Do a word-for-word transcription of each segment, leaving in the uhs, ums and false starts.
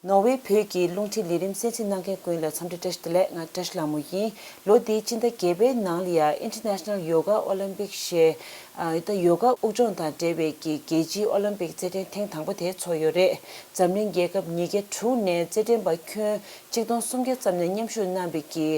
ནོར་ཝེ་བོད་ཀྱི་རླུང་འཕྲིན་ལས་རིམ་གསན་གཟིགས་གནང་མཁན་ཀུན་ལ་འཚམས་འདྲི་བཀྲ་ཤིས་བདེ་ལེགས། ང་བཀྲ་ཤིས་ལྷ་མོ་ཡིན། ལོ་འདིའི་སྤྱི་ཟླ་བརྒྱད་པའི་ནང་ལ་ཡ་International Yoga Olympic ཞེས་ཨ་ད་ཡོ་ག་དབུགས་སྦྱོང་དང་འབྲེལ་བའི་གི་རྒྱལ་སྤྱིའི་ཨོ་ལིམ་པིག་རྩེད་འགྲན་ཐེངས་དང་པོ་དེ་ཚོགས་ཡོད་རེད། འཛམ་གླིང་རྒྱལ་ཁབ་ཉིས་བརྒྱ་དྲུག་ནས་རྩེད་འགྲན་པ་ཁྱོན་ཆིག་སྟོང་སུམ་བརྒྱ་ཙམ་ནས་མཉམ་ཞུགས་གནང་བའི་གི་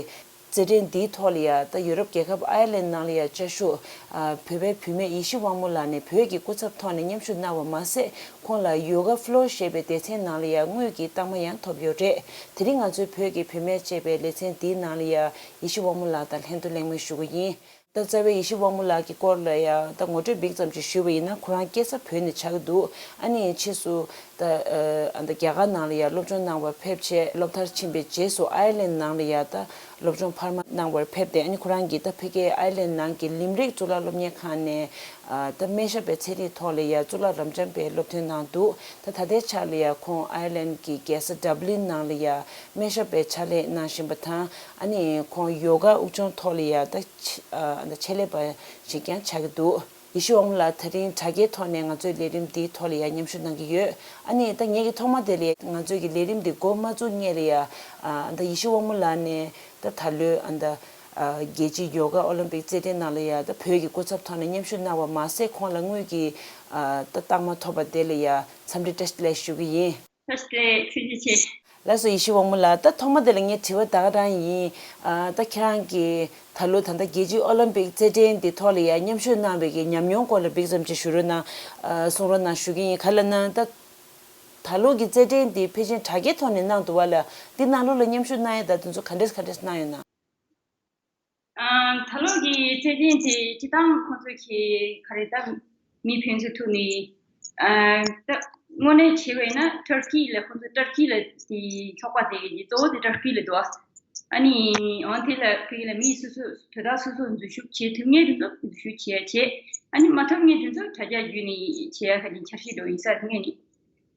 རྩེད་འགྲན་འདིའི་ཐོག་ལ་ཡ་ད་ཡུ་རོབ་རྒྱལ་ཁབ་ཨའི་ལན་ནང་ལ་ཡ་བཅའ་བཞུགས་ཨ་བོད་པའི་བུད་མེད་ཡེ་ཤེས་དབང་མོ་ལགས་ནས་བོད་ཀྱི་སྐུ་ཚབ་ཐོག་ནས་མཉམ་ཞུགས་གནང་བ་མ་ཟད། ཁོང་ལ་ཡོ་ག་ཕ་ལོར་ཞེས་པའི་སྡེ་ཚན་ནང་ལ་ཡ་དངུལ་གྱི་རྟགས་མ་ཡང་ཐོབ་ཡོད་རེད། དེ་རིང་ང་ཚོའི་བོད་ཀྱི་བུད་མེད་ཅེས་པའི་ལེ་ཚན་འདིའི་ནང་ལ་ཡ་ཡེ་ཤེས་དབང་མོ་ལགས་དང་ལྷན་དུ་གླེང་མོལ་ཞུ་གི་ཡིན། ད་རྩ་བའི་ཡེ་ཤེས་དབང་མོ་ལགས་ཀྱི་སྐོར་ལ་ཡང་ད་ངོ་སྤྲོད་འབིགས་ཙམ་ཅིག་ཞུས་པ་ཡིན་ན། ཁོ་རང་སྐྱེས་ས་བོད་ནས་ཆགས་ཀྱི་འདུག་ཨ་ནི་ཕྱིས་སུ་ད་ཨ་ད་རྒྱ་གར་ནང་ལ་ཡང་སློབ་སྦྱོང་གནང་བར་ཕེབས་བྱས། སློབ་མཐར་ཕྱིན་པའི་རྗེས་སུ་ཨའི་ལན་ནང་ལ་ཡང་ད་སློབ་སྦྱོང་འཕར་མ་གནང་བར་ཕེབས་ཏེ། ཨ་ནི་ཁོ་རང་གིས་ད་ཕ་གིའི་ཨའི་ལན་ནང་གི་ལིམ་རིག་གཙུག་ལག་སློབ་གཉེར་ཁང་ནས་ཨ་ད་སྨན་ཞབས་པའི་ཚན་རིག་ཐོག་ལ་ཡང་གཙུག་ལག་རབ་འབྱམས་པའི་སློབ་ཐོན་གནང་འདུག་ད་ད་ལྟའི་ཆར་ལ་ཡང་ཁོང་ཨའི་ལན་གྱི་རྒྱལ་ས་ཌབ་ལིན་ནང་ལ་ཡང་སྨན་ཞབས་པའི་ཕྱག་ལས་གནང་བཞིན་པ་དང་། ཨ་ནི་ཁོང་ཡོ་ག་དབུགས་སྦྱོང་ཐོག་ལ་ཡང་ད་ཆེ་ཨ་ད་ཆེད་ལས་པ་ཞིག་ཀྱང་ཆགས་ཀྱི་འདུག་ཡེ་ཤེས་དབང་མོ་ལགས་ད་རིང་དྲ་རྒྱའི་ཐོག་ནས་ང་ཚོའི་ལས་རིམ་འདིའི་ཐོག་ལ་ཡང་མཉམ་ཞུགས་གནང་གི་ཡོད། ཨ་ནི་ད་ངེད་ཀྱིས་ཐོག་མ་དེ་ལ་ང་ཚོའི་གི་ལས་རིམ་འདི་འགོ་མ་བཙུགས་སྔོན་ལ་ཡང་ཨ་ད་ཡེ་ཤེས་དབང་མོ་ལགས་ནས་ད་ད་ལོའི་ཨ་ད་ཨ་རྒྱལ་སྤྱིའི་ཡོ་ག་ཨོ་ལིམ་པིག་རྩེད་འགྲན་ནང་ལ་ཡང་ད་བོད་ཀྱི་སྐུ་ཚབ་ཐོག་ནས་མཉམ་ཞུགས་གནང་བ་མ་ཟད། ཁོང་ལ་དངུལ་གྱི་ཨ་ད་རྟགས་མ་ཐོབ་པ་དེ་ལ་ཡང་འཚམས་འདྲི་བཀྲ་ཤིས་བདེ་ལེགས་ཞུ་གི་ཡིན། བཀྲ་ཤིས་བདེ་ལེགས། ཐུགས་རྗེ་ཆེ། ལགས་སོ། ཡེ་ཤེས་དབང་མོ་ལགས། ད་ཐོག་མ་དེ་ལ་ངའི་དྲི་བ་ད་ག་རང་ཡིན། ཨ་ད་ཁྱེད་རང་གིས་ད་ལོ་ད་ལྟ་རྒྱལ་སྤྱིའི་ཨོ་ལིམ་པིག་རྩེད་འགྲན་འདི་ཐོག་ལ་ཡང་མཉམ་ཞུགས་གནང་བའི་གི་ཉམས་མྱོང་སྐོར་ལ་འབིགས་ཙམ་ཅིག་ཞུ་རོགས་གནང་། ཨ་གསུང་རོགས་གནང་ཞུ་གི་ཡིན། ག་ལ་ན་ད་ད་ལོ་གི་རྩེད་འགྲན་འདི་ཕལ་ཆེར་དྲ་རྒྱའི་ཐོག་ནས་གནང་འདུག་བ་ལ། འདི་ནང་ལོགས་ལ་མཉམ་ཞུགས་གནང་ཡ་ད་དེ་ཚོ་ག་འདྲས་ག་འདྲས་གནང་ཡོད་ན། ཨ་ད་ལོ་གི་རྩེད་འགྲན་དེ་སྤྱིར་བཏང་ཁོང་ཚོ་གི་ག་རེ་ད་མི་ཕན་ཚུན་ཐུག་ནས་ཨ་ད་དངོས་གནས་བྱས་པ་ཡིན་ན་ཊར་ཀི་ལ་ཁོང་ཚོ་ཊར་ཀི་ལ་དེ་ཚོགས་པ་དེ་གི་གཙོ་བོ་དེ་ཊར་ཀི་ལ་འདུག་ཨ་ནི་འོན་ཏེ་ལ་ཕ་གི་ལ་མི་སོ་སོ་དོ་བདག་སོ་སོ་འཛུལ་ཞུགས་བྱེད་ཐུབ་མཁན་དེ་ཚོ་འཛུལ་ཞུགས་བྱེད་བྱེད། ཨ་ནི་མ་ཐུབ་མཁན་དེ་ཚོ་དྲ་རྒྱ་བརྒྱུད་ནས་བྱེད་ཡ་ག་ཅིག་འཆར་གཞི་འགྲོ་ཡིན་ས་ངས་ནི།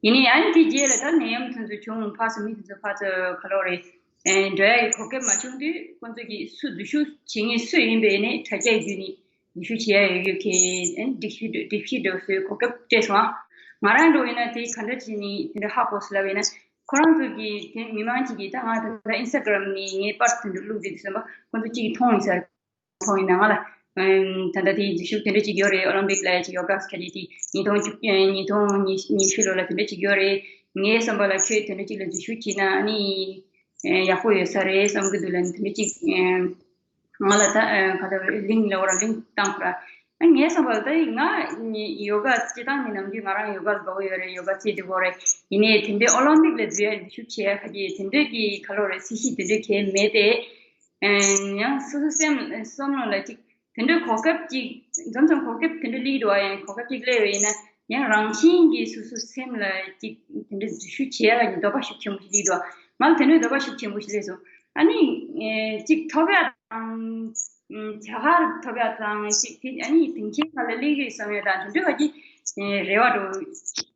ཡིན་ནའི་ཨ་ནི་དེ་རྗེས་ལ་ད་ནད་ཡམས་དེ་ཚོ་བྱུང་། ཕར་ཚུར་མི་དེ་ཚོ་ཕར་ཚུར་ག་ལོག་རེད། ཨེ་འགྲོ་ཡ་ཡི་གོ་སྐབས་མ་བྱུང་དུས་ཁོང་ཚོ་གིས་སུ་འཛུལ་ཞུགས་བྱེད་མཁན་སུ་ཡིན་པའི་ནས་དྲ་རྒྱ་བརྒྱུད་ནས་འཛུལ་ཞུགས་བྱེད་ཡ་ཡོད་ཡོད་མཁན་ཨ་ནི་སྒྲིག་གཞི་སྒྲིག་གཞི་འགྲོ་སའི་གོ་སྐབས་སྤྲད་སོང་ཨ། ང་རང་འགྲོ་ཡིན་ན་དེ་ག་འདྲ་བྱས་ནས་དེ་འདྲ་ཧ་གོ་སོང་ལབ་ཡིན་ན། ཁོ་རང་ཚོ་གིས་དེ་མི་མང་གཅིག་གིས་ད་ང་ད་ལྟ་ཨིན་སི་ཊ་གྷ་རམ་ནས་ངའི་པར་དེ་འདྲ་བླུགས་བསྡད་དུས་ཙམ་པ་ཁོང་ཚོ་གཅིག་གིས་མཐོང་ཡིན་ས་རེད། མཐོང་ཡིན་ན་ང་ལ་ཨམ་ད་ལྟ་དེ་འཛུལ་ཞུགས་དེ་འདྲ་ཅིག་ཡོད་རེད། ཨོ་ལིམ་པིག་ལ་ཅིག་ཡོ་ག་སི་ཁ་ཅིག་དེ་ཉིས་སྟོང་བཅུ་ཉིས་སྟོང་ཉི་ཤུ་ལོ་ལ་དེ་འདྲ་ཅིག་ཡོད་རེད། ངའི་བསམ་པ་ལ་ཁྱོད་དེ་འདྲ་ཅིག་ལ་འཛུལ་ཞུགས་བྱས་ན་ཨ་ནི་ཡག་པོ་ཡོད་ས་རེད་བསམ་གི་འདུག་ལབ་ནས་དེ་འདྲ་ཅིག་ང་ལ་ད་ག་ད་ལིང་ལ་འོ་ར་ལིང་བཏང་ཁོ་ར། ཨ་ངའི་བསམ་པ་ལ་ད་ང་ཡོ་ག་སྤྱིར་བཏང་ནས་ནམ་རྒྱུན་ང་རང་ཡོ་ག་ལ་དགའ་བོ་ཡོད་རེད། ཡོ་ག་རྩེད་དེ་བོ་རེད། ཡིན་ནའི་དེ་འདྲའི་ཨོ་ལིམ་པིག་ལ་འཛུལ་ཡ་འཛུལ་ཞུགས་བྱེད་ཡ་ག་ཅིག་དེ་འདྲའི་གི་ག་ལོ་རེད་སྲིད་ཞི་དེ་འདྲའི་གལ་མེད་དེ། ཡང་སོ་སོ་སེམས་བསམ་བློ་ལ་ཅིག་དེ་འདྲའི་གོ་སྐབས་ཅིག་འཛོམས་ཙམ་གོ་སྐབས་དེ་འདྲ་སླེབས་འདུག་ཨ། ཡང་གོ་སྐབས་ཅིག་སླེབས་པ་ཡིན་ན་ཡང་རང་བཞིན་གྱིས་སོ་སོའི་སེམས་ལ་ཅིག་དེ་འདྲ་འཛུལ་ཞུགས་བྱེད་ཡ་ལ་འདོད་པ་ཤུགས་ཆེན་པོ་ཞིག་སླེབས་འདུག་ང་ལ་དེ་འདྲའི་འདོད་པ་ཤུགས་ཆེན་པོ་ཞིག་སླེབས་སོང་། ཨ་ནི་ཅིག་ཐོབ་ཡ་དང་བྱ་དགའ་ཐོབ་ཡ་དང་ཅིག་དེ་ཨ་ནི་དེང་ཆེན་ཁ་ལ་སླེབས་ཀྱི་ཡོད་བསམ་ཡ་དང་དེ་འདྲ་བ་ཅིག་རེ་བ་འདྲ་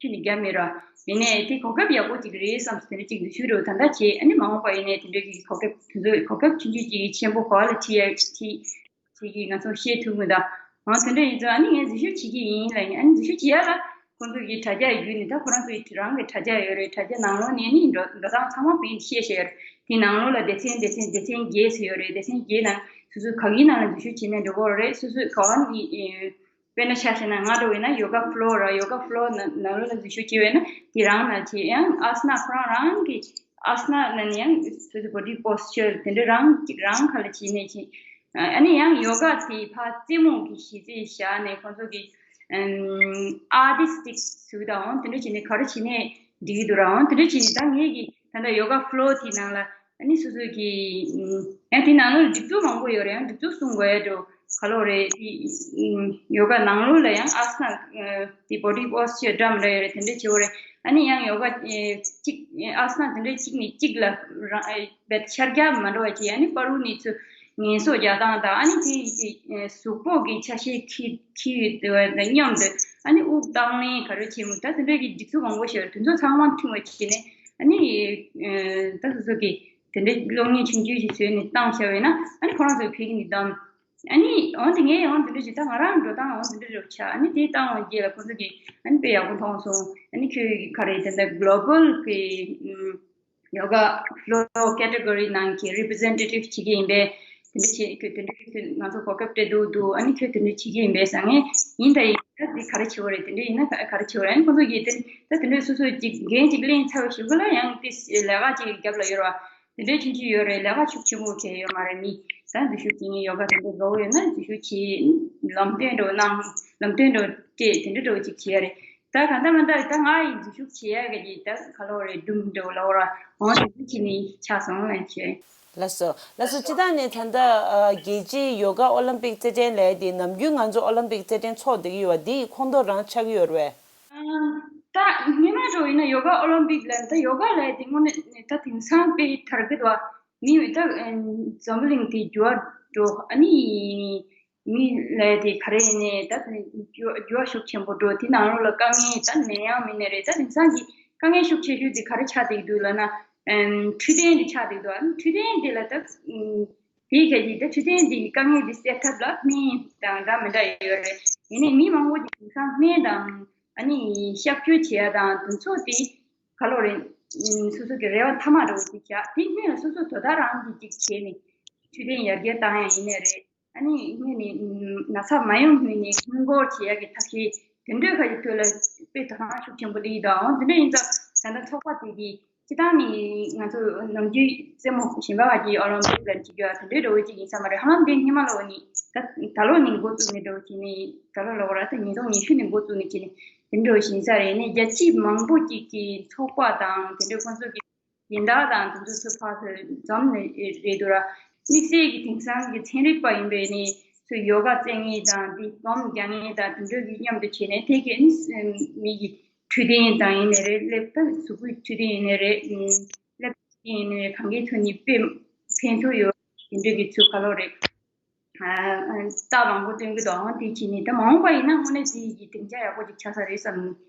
ཁྱོན་ནས་བརྒྱབ་མེད་ར། ཡིན་ནའི་དེ་གོ་སྐབས་ཡག་པོ་ཅིག་རེད་བསམ་སོང་། དེ་འདྲ་ཅིག་འཛུལ་ཞུགས་འདྲ་ད་ལྟ་བྱས། ཨ་ནི་མ་འོངས་པ་ཡིན་ནའི་དེ་འདྲ་གི་གོ་སྐབས་དེ་ཚོ་གོ་སྐབས་ཆུང་ཆུང་ཅིག་ཆེན་པོ་ག་ལ་ཁྲིད་ཡ་ཁྲིད་ཅིག་གིས་ང་ཚོ་ཤེས་ཐུབ་མི་འདུག་ཨང་དེ་འདྲ་ཡིན་ཙང་ཨ་ནི་ངས་འཛུལ་ཞུགས་བྱེད་ཀྱི་ཡིན་ལབ་ཡིན། ཨ་ནི་འཛུལ་ཞུགས་བྱེད་ཡ་ལ་ཁོང་ཚོ་གི་དྲ་རྒྱ་བརྒྱུད་ནས་ད་ཁོ་རང་ཚོ་ཡི་རང་གི་དྲ་རྒྱ་ཡོད་རེད། དྲ་རྒྱ་ནང་ལོགས་ནས་ནི་འགྲོ་འགྲོ་སྟངས་ཚང་མ་བོད་ཡིག་བཤད་བཤད་ཡོད་རེད། དེ་ནང་ལོགས་ལ་སྡེ་ཚན་སྡེ་ཚན་སྡེ་ཚན་བརྒྱད་ཙམ་ཡོད་རེད། སྡེ་ཚན་བརྒྱད་ནང་སོ་སོ་ག་གི་ནང་ལ་འཛུལ་ཞུགས་བྱས་ནས་འགྲོ་དགོས་རེད། སོ་སོ་ག་བ་ནི་དཔེར་ན་ཆ་བཞག་ན་ང་འདྲ་བོ་ཡིན་ན་ཡོ་ག་ཕ་ལོར་ར་ཡོ་ག་ཕ་ལོར་ནང་ནང་ལོགས་ལ་འཛུལ་ཞུགས་བྱས་པ་ཡིན་ན་དེ་རང་ནང་བྱས། ཡང་ཨ་སྣ་ཁོ་རང་རང་གི་ཨ་སྣ་ནང་ནས་ཡང་སོ་སོ་བོ་ཌི་པོ་སི་ཅར་དེ་འདྲ་རང་གཅིག་རང་ཁ་ལ་བྱས་ནས་བྱས། ཨ་ནི་ཡང་ཡོ་ག་དེ་ཕར་རྩེད་མོ་གི་གཞི་རྩ་བཞག་ནས་ཁོང་ཚོ་གི་ཨམ་ཨར་ཊི་སི་ཊིག་ཟེར་གི་འདུག་ཨང་། དེ་འདྲ་བྱས་ནས་ག་རེ་བྱས་ནས་འགྲིག་གི་འདུག་ར། ཨང་དེ་འདྲ་བྱས་ནས་ད་ངེད་ཀྱི་ད་ལྟ་ཡོ་ག་ཕ་ལོར་དེ་ནང་ལ་ཨ་ནི་སོ་སོ་གི་ཨམ་ཡང་དེ་ནང་ལོགས་སྒྲིག་འཛུགས་མང་པོ་ཡོད་རེད། ཡང་སྒྲིག་འཛུགས་སྲུང་དགོས་ཡ་འགྲོ་ག་ལོག་རེད། དེ་ཨམ་ཡོ་ག་ནང་ལོགས་ལ་ཡང་ཨ་སྣ་ཨ་དེ་བོ་ཌི་པོ་སི་ཅར་འདྲ་མི་འདྲ་ཡོད་རེད། དེ་འདྲ་བྱེད་དགོས་རེད། ཨ་ནི་ཡང་ཡོ་ག་ཨེ་གཅིག་ཨ་སྣ་དེ་འདྲ་གཅིག་ནས་གཅིག་ལ་རང་ཨེ་བེད་ཤར་རྒྱག་མ་འགྲོ་བ་བྱས། ཨ་ནི་པར་རུ་ནས་ཚུར་ངལ་གསོ་རྒྱག་སྟངས་དང་། ཨ་ནི་དེ་ཨེ་གཟུགས་པོ་གི་ཆ་ཤས་འཁྱེར་འཁྱེར་ཡོད་དང་མཉམ་དུ་ཨ་ནི་དབུགས་བཏང་ལེན་ག་རེ་བྱེད་མུས་ད་དེ་འདྲ་གི་སྒྲིག་འཛུགས་མང་པོ་ཞིག་ཡོད་རེད། དེ་ཚོ་ཚང་མ་མཐུན་པ་བྱས་ནས་ཨ་ནི་ཨེ་ད་སོ་སོ་གི་དེ་འདྲ་གློག་བརྙན་ཆུང་ཆུང་ཞིག་བཟོས་ནས་བཏང་བཞག་པ་ཡིན་ན་ཨ་ནི་ཁོ་རང་ཚོའི་ཕ་གི་ནས་བདམས། ཨ་ནི་འོན་ཏེ་ངས་ཡང་འདི་འདྲ་ཞིག་ད་ང་རང་འགྲོ་སྟངས་འོན་འདི་འདྲ་རེད་ཆགས། ཨ་ནི་དེ་བཏང་བའི་རྗེས་ལ་ཁོང་ཚོ་གིས་ཨ་ནི་དཔེ་ཡག་པོ་མཐོང་སོང་། ཨ་ནི་ཁྱོད་ཀྱི་ག་རེ་དེ་འདྲ་གློ་བལ་གི་ཡོ་ག་ཕོ་ལོར་ཀེ་ཊི་གོ་རི་ནང་གི་རི་པི་རི་ཛེན་ཊེ་ཊིབ་བྱེད་ཀྱི་ཡིན་པས། དེ་འདྲ་བྱེད་ཁྱོད་དེ་འདྲ་ཁྱོད་ང་ཚོ་གོ་སྐབས་སྤྲད་འདུག་འདུག་ཨ་ནི་ཁྱོད་དེ་འདྲ་བྱེད་ཀྱི་ཡིན་པས་ཟེར། ངས་ཡིན་ད་ཡིན་ད་འདི་ག་རེ་བྱེད་པ་རེད། དེ་འདྲ་ཡིན་ན་ག་ག་རེ་བྱེད་པ་རེད། ཨ་ནི་ཁོང་ཚོ་གིས་དེ་ད་དེ་འདྲ་སོ་སོ་ཅིག་འགན་ཅིག་ལེན་ཚར་བའི་གཞུག་གུ་ལ་ཡང་དེ་ལས་ཀ་ཅིག་རྒྱབ་ལ་ཡོད་རེད་བ། དེ་འདྲའི་ཆུང་ཆུང་ཡོད་རེད། ལས་ཀ་ཤུགས་ཆེན་པོ་གང་ཡོད་མ་རེད། མི་ད་འདི་ཤུགས་ཆེན་ཡོད་ག་དེ་འདྲ་འགྲོ་གི་ཡོད་ན་འདི་ཤུགས་ཆེ་ལམ་སྟོན་འགྲོ་གནང་ལམ་སྟོན་འགྲོ་སྤྲད་དེ་འདྲ་འགྲོ་ཅིག་བྱེད་ཡ་རེད། ད་ག་འདྲ་མ་འདྲ་ད་ང་ཡི་འདི་ཤུགས་བྱེད་ཡ་གི་ད་ག་ལོ་རེད་སྒྲུང་འགྲོ་ལ་འོ་ར་འོང་དེ་འདི་ཆེ་ནི་ཆགས་སོང་ལ་བྱེད། ལགས་སོ་ལགས་སོ། སྤྱི་བཏང་ནས་ད་ལྟ་ཨ་རྒྱལ་སྤྱིའི་ཡོ་ག་ཨོ་ལིམ་པིག་རྩེད་འགྲན་ལས་དེ་ནམ་རྒྱུན་ང་ཚོ་ཨོ་ལིམ་པིག་རྩེད་འགྲན་ཚོགས་བསྡད་ཀྱི་ཡོད་པ་འདི་ཡི་ཁོངས་གཏོགས་རང་ཆགས་ཀྱི་ཡོད་རེད་པས། ད་སྔོན་མ་འགྲོ་ཡིན་ན་ཡོ་ག་ཨོ་ལིམ་པིག་ལ་ད་ཡོ་ག་ལ་དེ་དངོས་གནས་ད་དེང་སང་དཔེ་དར་གི་འདུག་མི་ད་འཛམ་བུ་གླིང་དེ་འགྱུར་བ་འགྲོ་ཨ་ནི་མི་ལ་དེ་ག་རེ་ཡིན་ནའི་ད་འགྱུར་འགྱུར་བ་ཤུགས་ཆེན་པོ་འགྲོ། དེ་ནང་ལོགས་ལ་དཀའ་ངལ་ད་ནད་ཡམས་མིན་ནའི་རེད། ད་དེང་སང་གི་དཀའ་ངལ་ཤུགས་ཆེ་ཤོས་དེ་ག་རེ་ཆགས་བསྡད་འདུག་ལབ་ན་འཕྲོད་བསྟེན་དེ་ཆགས་བསྡད་འདུག་ཨ་ནི་འཕྲོད་བསྟེན་དེ་ལ་ད། དེའི་ཁ་ཅིག་ད་འཕྲོད་བསྟེན་འདི་ཡི་དཀའ་ངལ་འདི་སེལ་ཐབས་ལ་སྨན་དང་འདྲ་མི་འདྲ་ཡོད་རེད། ཡིན་ནའི་མི་མང་པོ་ཅིག་དེང་སང་སྨན་དང་ཨ་ནི་གཤག་བཅོས་བྱེད་ཡ་དང་དེ་ཚོ་དེ་ག་ལོ་རེད། སོ་སོ་གི་རེ་བ་མཐའ་མ་འདྲ་བོ་ཅིག་བཞག་དེ་སྔོན་ལ་སོ་སོ་དོ་བདག་རང་གིས་ཅིག་བྱས་ནས་འཕྲོད་བསྟེན་ཡར་རྒྱས་བཏང་ཡ་ཡིན་ནའི་རེད། ཨ་ནི་སྔོན་ནས་ན་ཚ་མ་ཡོང་སྔོན་ནས་སྔོན་འགོག་བྱེད་ཡ་གི་ཐབས་ཤེས་དེ་འདྲའི་ཁ་ཅིག་ཐོག་ལ་དཔེ་དོ་སྣང་ཤུགས་ཆེན་པོ་སླེབས་ཡོད། འོ་དེ་འདྲ་ཡིན་ཙང་ད་ལྟ་ཚོགས་པ་དེ་གིས། སྤྱིར་བཏང་ནི་ང་ཚོ་ནམ་རྒྱུན་རྩེད་མོ་གཞན་པ་བ་གི་ཨོ་ལིམ་པིག་ལ་འཇུག་རྒྱུ་དེ་འདྲའི་འགྲོ་བའི་ཅིག་ཡིན་ས་མ་རེད། ཧ་ལམ་དེ་སྔོན་མ་ལོ་ནི་ད་ད་ལོ་ནི་འགོ་བཙུགས་ནས་འགྲོ་བྱས་ནས་ད་ལོ་ལོ་ར་ད་ཉིས་སྟོང་ཉི་ཤུ་ནས་འགོ་བཙུགས་ནས་བྱས་ནས་དེ་འདྲ་ཡིན་ས་རེད། ནས་རྒྱལ་སྤྱི་མང་པོ་ཅིག་གི་ཚོགས་པ་དང་དེ་འདྲའི་ཁོང་ཚོ་གི་སྦྱིན་བདག་དང་དེ་ཚོ་ཚོ་ཕར་ཚུར་འཛོམས་ནས་རེད་འདུག་ར། དམིགས་བསལ་གྱི་དེང་སང་གི་ཚན་རིག་པ་ཡིན་པས་ནི་ཚོ་ཡོ་ག་རྩེད་མཁན་དང་དེ་སྒོམ་རྒྱག་མཁན་དང་དེ་འདྲ་གི་མཉམ་དུ་བྱས་ནས་དེ་གའི་ནི་མི་གི་འཕྲོད་བསྟེན་དང་ཡིན་ནའི་རེད། ཀླད་པ་གཟུགས་པོའི་འཕྲོད་བསྟེན་ཡིན་ནའི་རེད། ཀླད་པ་ཡིན་ནའི་རེད། གང་གའི་ཐོག་ནས་དཔེ་ཕན་ཐོགས་ཡོད་དེ་འདྲ་གི་ཚུལ་ག་ལོ་རེད། རྟགས་མང་པོ་སྟོན་གྱི་འདུག་ཨང་དེ་བྱས་ནས་ད་མ་འོངས་པ་ཡིན་ན་དངོས་གནས་དེ་ཡི་སྡིངས་ཆ་ཡག་པོ་ཅིག་ཆགས་ས་རེད་བསམ་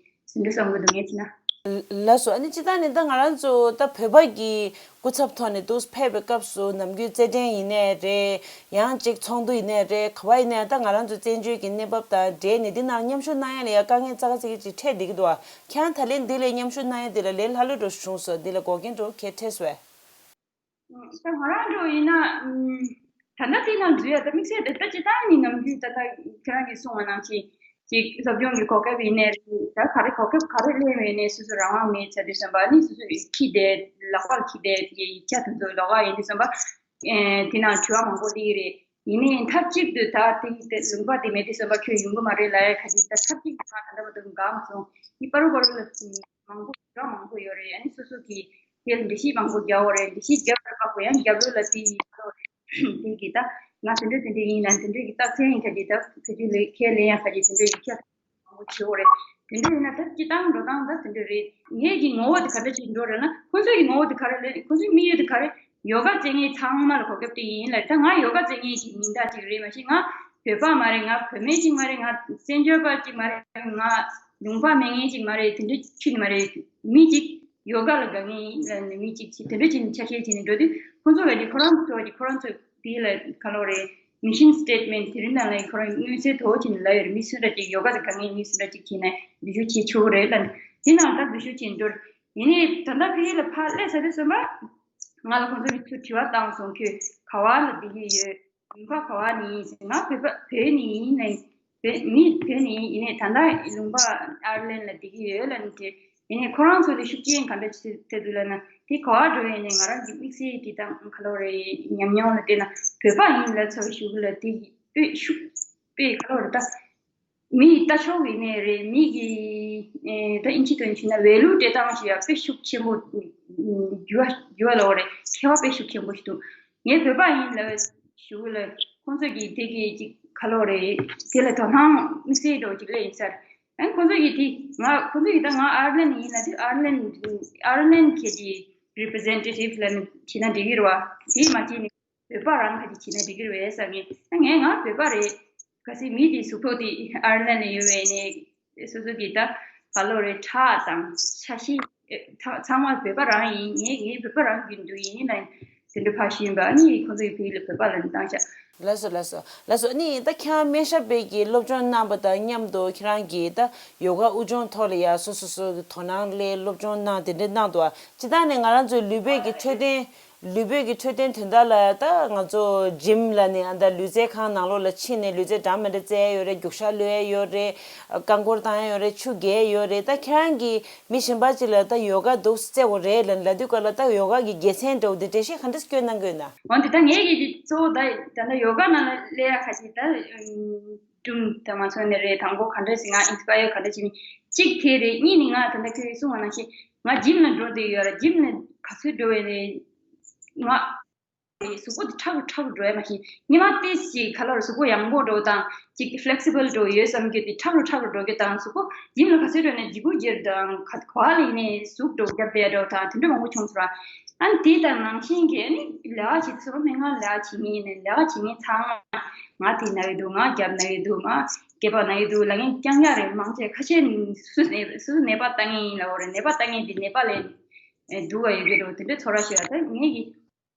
ཟིན་འདྲ་བསམ་གྱི་འདུག་ངས་བྱས་ན། ལགས་སོ། ཨ་ནི་སྤྱིར་བཏང་ནས་ད་ང་རང་ཚོ་ད་བོད་པ་གི་སྐུ་ཚབ་ཐོག་ནས་འདུག་ཕེབས་པའི་སྐབས་སུ་ནམ་རྒྱུན་རྩེད་འགྲན་ཡིན་ནའི་རེད། ཡང་གཅིག་ཚོགས་འདུ་ཡིན་ནའི་རེད། ག་བ་ཡིན་ནའི་ད་ང་རང་ཚོ་བཙན་བྱོལ་གྱི་གནས་བབ་དང་འབྲེལ་ནས་འདི་ནང་མཉམ་ཞུགས་གནང་ཡ་ལ་ཡ་དཀའ་ངལ་ཙག་ཙིག་ཅིག་འཕྲད་བསྡད་ཀྱི་འདུག་ཁྱེད་རང་ད་ལན་འདི་ལ་མཉམ་ཞུགས་གནང་ཡ་འདི་ལ་ལས་སླ་ལོས་འགྲོ་བྱུང་སོང་། འདི་ལ་འགོག་རྐྱེན་འགྲོ་གལ་འཕྲད་སོང་བས། ད་ང་རང་འགྲོ་ཡིན་ན། ད་ལྟ་དེ་ནང་འཛུལ་ཡ་ད་དམིགས་བསལ་དེ་ལྟ་ཅི་ལྟར་ནི་ནམ་རྒྱུན་ད་ལྟ་ཁྱེད་རང་གིས་གསུངས་པ་ནང་བཞིན་ཅིག་སློབ་སྦྱོང་གི་གོ་སྐབས་ཡིན་ནའི་རེད། ད་ག་རེ་གོ་སྐབས་ག་རེ་ལེན་པ་ཡིན་ནའི་སོ་སོ་རང་དབང་མེད་ཚར་དུས་ཙམ་པ་ནི་སོ་སོ་ཁྱི་དེ་ལག་པར་ཁྱི་དེ་ཡིག་ཆ་དེ་ཚོ་ལོགས་ཀ་ཡིན་དུས་ཙམ་པ། དེ་ནང་དྲི་བ་མང་པོ་སླེབས་ཀྱི་རེད། ཡིན་ནའི་མཐའ་གཅིག་ཏུ་ད་དེ་དེ་ལུང་པ་དེ་མེད་དུས་ཙམ་པ་ཁྱོད་ཡོང་གི་མ་རེད་ལབ་ཡ་ཁ་ཅིག་ད་མཐའ་གཅིག་ཏུ་ང་ད་ལྟ་བར་དུ་འགག་མ་སོང་། དེ་པ་རུ་པ་རུ་ལ། མང་པོ་ར་མང་པོ་ཡོད་རེད། ཨ་ནི་སོ་སོ་གིས་དེ་ལ་འགྲེལ་བཤད་མང་པོ་རྒྱག་དགོས་རེད། འགྲེལ་བཤད་རྒྱབ་པར་དཀའ་པོ་ཡང་རྒྱབ་ལོགས་ལ་དེ་ཡིན་ལོ་རེད། དེ་གི་ད་ང་དེ་འདྲ་དེ་འདྲ་ཡིན་ན་དེ་འདྲ་གི་རྟགས་མཚན་ཡིན་ཁ་ཅིག་ད་བེད་སྤྱོད་ལས་ཁས་ལེན་ཡང་ཁ་ཅིག་དེ་འདྲ་ཡིན་ཁྱད་མང་པོ་བྱེད་དགོས་རེད། དེ་འདྲ་ཡིན་ན་ད་སྤྱི་བཏང་འགྲོ་སྟངས་ད་དེ་འདྲ་རེད། ངེད་ཀྱི་ངོ་བོ་དེ་ག་འདྲ་ཅིག་འགྲོ་རེད་ན་ཁོ་ཚོ་གི་ངོ་བོ་དེ་ག་རེ་རེད། ཁོ་ཚོའི་དམིགས་ཡུལ་དེ་ག་རེ། ཡོ་ག་རྩེད་མཁན་ཚང་མ་ལ་གོ་སྐབས་དེ་ཡིན་ལ་ད་ང་ཡོ་ག་རྩེད་མཁན་གྱི་མིང་རྟགས་ཅིག་རེད། མ་གཞི་ང་བོད་པ་མ་རེད། ང་བོད་མི་ཅིག་མ་རེད། ང་བཙན་བྱོལ་པ་ཅིག་མ་རེད། ང་ལུང་པ་མེད་མཁན་ཅིག་མ་རེད། དེ་འདྲ་ཅིག་མ་རེད། མི་ཅིག་ཡོ་ག་ལ་དགའ་མཁན་ལ་ནི་མི་ཅིག་ཅིག་དེ་འདྲ་ཅིག་ཆ་ཤས་ཅིག་ནས་འགྲོ་དུས་ཁོང་ཚོ་ག་ཅིག་ཁོ་རང་ཚོ་ག་ཅིག་ཁོ་རང་ཚོ་དེ་ལ་ག་ལོ་རེད། མི་ཤན་སི་ཊེ་ཊི་མེན་ཊི་དེ་རིང་ནང་ལ་ཁོ་རང་མངོན་གསལ་དོད་ཅིག་ནས་ལབ་ཡོད་རེད། མི་སུ་འདྲ་ཅིག་ཡོ་ག་ལ་དགའ་མཁན་མི་སུ་འདྲ་ཅིག་བྱས་ནས་འཛུལ་ཞུགས་བྱེད་ཆོག་གི་རེད་ལབ་ནས་དེ་ནང་ད་འཛུལ་ཞུགས་བྱས་འགྲོ་རེད། ཡིན་ནའི་ད་ལྟ་ཕ་གི་ལ་ཕར་སླེབས་ཚར་དུས་ཙམ་པ། ང་ལ་ཁོང་ཚོ་གིས་ཚུར་དྲི་བ་བཏང་སོང་། ཁྱོད་ག་བ་ལ་བསྡད་ཀྱི་ཡོད། ལུང་པ་ག་བ་ནས་ཡིན་ཟེར། ང་བོད་པ་བོད་ནས་ཡིན་ནའི་བོད་མི་བོད་ནས་ཡིན། ཡིན་ནའི་ད་ལྟ་ལུང་པ་ཨར་ལན་ལ་བསྡད་ཀྱི་ཡོད་ལབ་ནས་དྲིས། ཡིན་ནའི་ཁོ་རང་ཚོ་ལ་ཤུགས་རྐྱེན་ག་འདྲ་ཞིག་ཐེབས་འདུག་ལབ་ན་དེ་ག་བ་འགྲོ་ཡིན་ནའི་ང་རང་གི་དམིགས་བསལ་གྱི་དང་ག་ལོ་རེ་ཉམས་མྱོང་ལ་བལྟས་ན་བོད་པ་ཡིན་ལབ་ཚར་བའི་གཞུག་གུ་ལ་དེ་དཔེ་ཤུགས་དཔེ་ག་ལོ་རེ་ད། མི་ལྟ་ཕྱོགས་ཡིན་ནའི་རེད། མི་གི་ཨེ་ད་ཨིན་ཇི་དོན་བྱས་ན་ཝེ་ལུ་སྤྲད་སྟངས་ཤིག་ཡང་དཔེ་ཤུགས་ཆེན་པོ་འགྱུར་བ་འགྱུར་བ་ལ་འོ་རེད། ཁྱད་པར་དཔེ་ཤུགས་ཆེན་པོ་ཞིག་འདུག་ངས་བོད་པ་ཡིན་ལབ་ཞུ་གི་ལ་ཁོང་ཚོ་གིས་དེ་གི་ཅིག་ག་ལོ་རེད། དེ་ལ་དོ་སྣང་དམིགས་བསལ་འདྲ་བོ་ཅིག་སླེབས་ཡིན་ས་རེད། ཨ་ཁོང་ཚོ་གིས་དེ་ང་ཁོང་ཚོ་གིས་ད་ང་ཨར་ལན་ཡིན་ལབ་དུས་ཨར་ལན་ཨར་ལན་གྱི་རི་པི་རི་ཛེན་ཊེ་ཊིབ་ལབ་ནས་བྱས་ན་འགྲིག་གི་རེད་བ། དེ་མ་བྱས་ནས། བོད་པ་རང་ག་ཅིག་བྱས་ན་འགྲིག་གི་རེད་བས་བསམ་ངེས། ད་ངས་ང་བོད་པ་རེད། གལ་སྲིད་མི་དེའི་གཟུགས་པོ་དེ་ཨར་ལན་ལ་ཡོད་པས་ནས་སོ་སོ་གི་ད་ག་ལོ་རེད། ཁྲག་དང་ཆ་ཤས་ཚང་མ་བོད་པ་རང་ཡིན། ངས་ངས་བོད་པ་རང་གི་འདུག་ཡིན་ན་དེ་འདྲ་ཕར་ཞུས་པ་ནི་ཁོ་ཚོ་ཡི་བོད་ལ་བོད་པ་ལ་བཏང་ཤག་ལགས་སོ་ལགས་སོ་ལགས་སོ། ཨ་ནི་ད་ཁྱེད་རང་སྨན་ཞབས་པའི་གི་སློབ་སྦྱོང་གནང་པ་དང་མཉམ་དུ་ཁྱེད་རང་གིས་ད་ཡོ་ག་དབུགས་སྦྱོང་ཐོག་ལ་ཡ་སོ་སོ་སོ་གི་དོ་སྣང་སླེབས་སློབ་སྦྱོང་གནང་དེ་འདྲ་གནང་འདུག་ཨ། སྤྱིར་བཏང་ནས་ང་རང་ཚོའི་ལུས་པོའི་གི་འཕྲོད་བསྟེན་ལུས་པོའི་གི་འཕྲོད་བསྟེན་དོན་དག་ལ་ད་ང་ཚོ་ཇིམ་ལ་ནི་ཨ་ད་ལུས་རྩལ་ཁང་ནང་ལོགས་ལ་ཕྱིན་ནས་ལུས་རྩལ་འདྲ་མི་འདྲ་རྩེ་ཡ་ཡོད་རེད། རྒྱུག་ཤར་གློད་ཡ་ཡོད་རེད། རྐང་འཁོར་བཏང་ཡ་ཡོད་རེད། ཆུ་རྐྱལ་ཡོད་རེད། ད་ཁྱེད་རང་གིས་མི་གཞན་པ་ཅིག་ལ་ད་ཡོ་ག་འདུག་རྩེ་དགོས་རེད་ལབ་ལབ་དུས་སྐབས་ལ་ད་ཡོ་ག་གི་དགེ་མཚན་འདྲ་བོ་དེ་འགྲེལ་བཤད་ག་འདྲ་སྐྱོན་གནང་གི་ཡོད་ན། འོན་ཏེ་ད་ངས་ཀྱི་གཙོ་བོ་ད་ད་ལྟ་ཡོ་ག་ནང་ལ་སླེབས་ཡ་ཁ་ཅིག་ད་ཨུམ་སྒྲུང་དང་མ་སོང་ནས་རེད། དང་པོ་ག་འདྲ་ཞིག་ང་ཨིན་སི་པ་ཡར་ག་འདྲ་ཞིག་ནི་གཅིག་དེ་རེད། གཉིས་ནི་ང་ད་ལྟ་ཁྱོད་ཀྱིས་གསུངས་པ་ནང་བཞིན་ང་ཇིམ་ལ་འགྲོ་བསྡད་ཡོད་ར། ཇིམ་ལ་ག་ཚོད་འགྲོ་བའི་རེད། ང་གཟུགས་པོ་དེ་ཁྲག་རུ་ཁྲག་རུ་འགྲོ་ཡ་མ་ཤེས། ཉི་མ་ཏིས་ཅིག་ག་ལོར་གཟུགས་པོ་ཡང་པོ་འགྲོ་དང་ཅིག་ཕི་ལེག་སི་བལ་འགྲོ་ཡོད་བསམ་རྒྱུ་དེ་ཁྲག་རུ་ཁྲག་རུ་འགྲོ་རྒྱུ་དང་། གཟུགས་པོ་ཇིམ་ལ་ག་ཚོད་འགྲོ་ནས་ལྗིད་ཁོག་འགྱེལ་དང་ག་ག་བ་ལ་ཡིན་ནས་ཟུག་འགྲོ་རྒྱབ་བསྡད་འགྲོ་དང་དེ་འདྲ་མང་པོ་བྱུང་སོང་ར། ཨ་ནི་དེ་དང་ནང་བཞིན་གྱི་ཨ་ནི་ལས་ཀ་བྱེད་དུས་སོ་སྨན་ཁང་ལས་ཀ་བྱེད་མཁན་ཡིན་ནའི་ལས་ཀ་བྱེད་མཁན་ཚང་མ་ང་དེ་ན་གི་འདུག་ང་རྒྱབ་ན་གི་འདུག་ང་སྐེད་པ་ན་གི་འདུག་ལབ་མཁན་རྐྱང་རྐྱང་རེད། མང་ཆེ་ཁ་ཤས་ནི་སུ་ནད་སུ་ནད་པ་ལྟ་མཁན་ཡིན་ལབ་པ་རེད། ནད་པ་ལྟ་མཁན་དེ་ནད་པ་ལས་སྡུག་ག་ཡོད་ཀྱི་འགྲོ། དེ་འདྲའི་ཚོར་བ་ཤེས་པ་ད་ངེད་ཀྱི་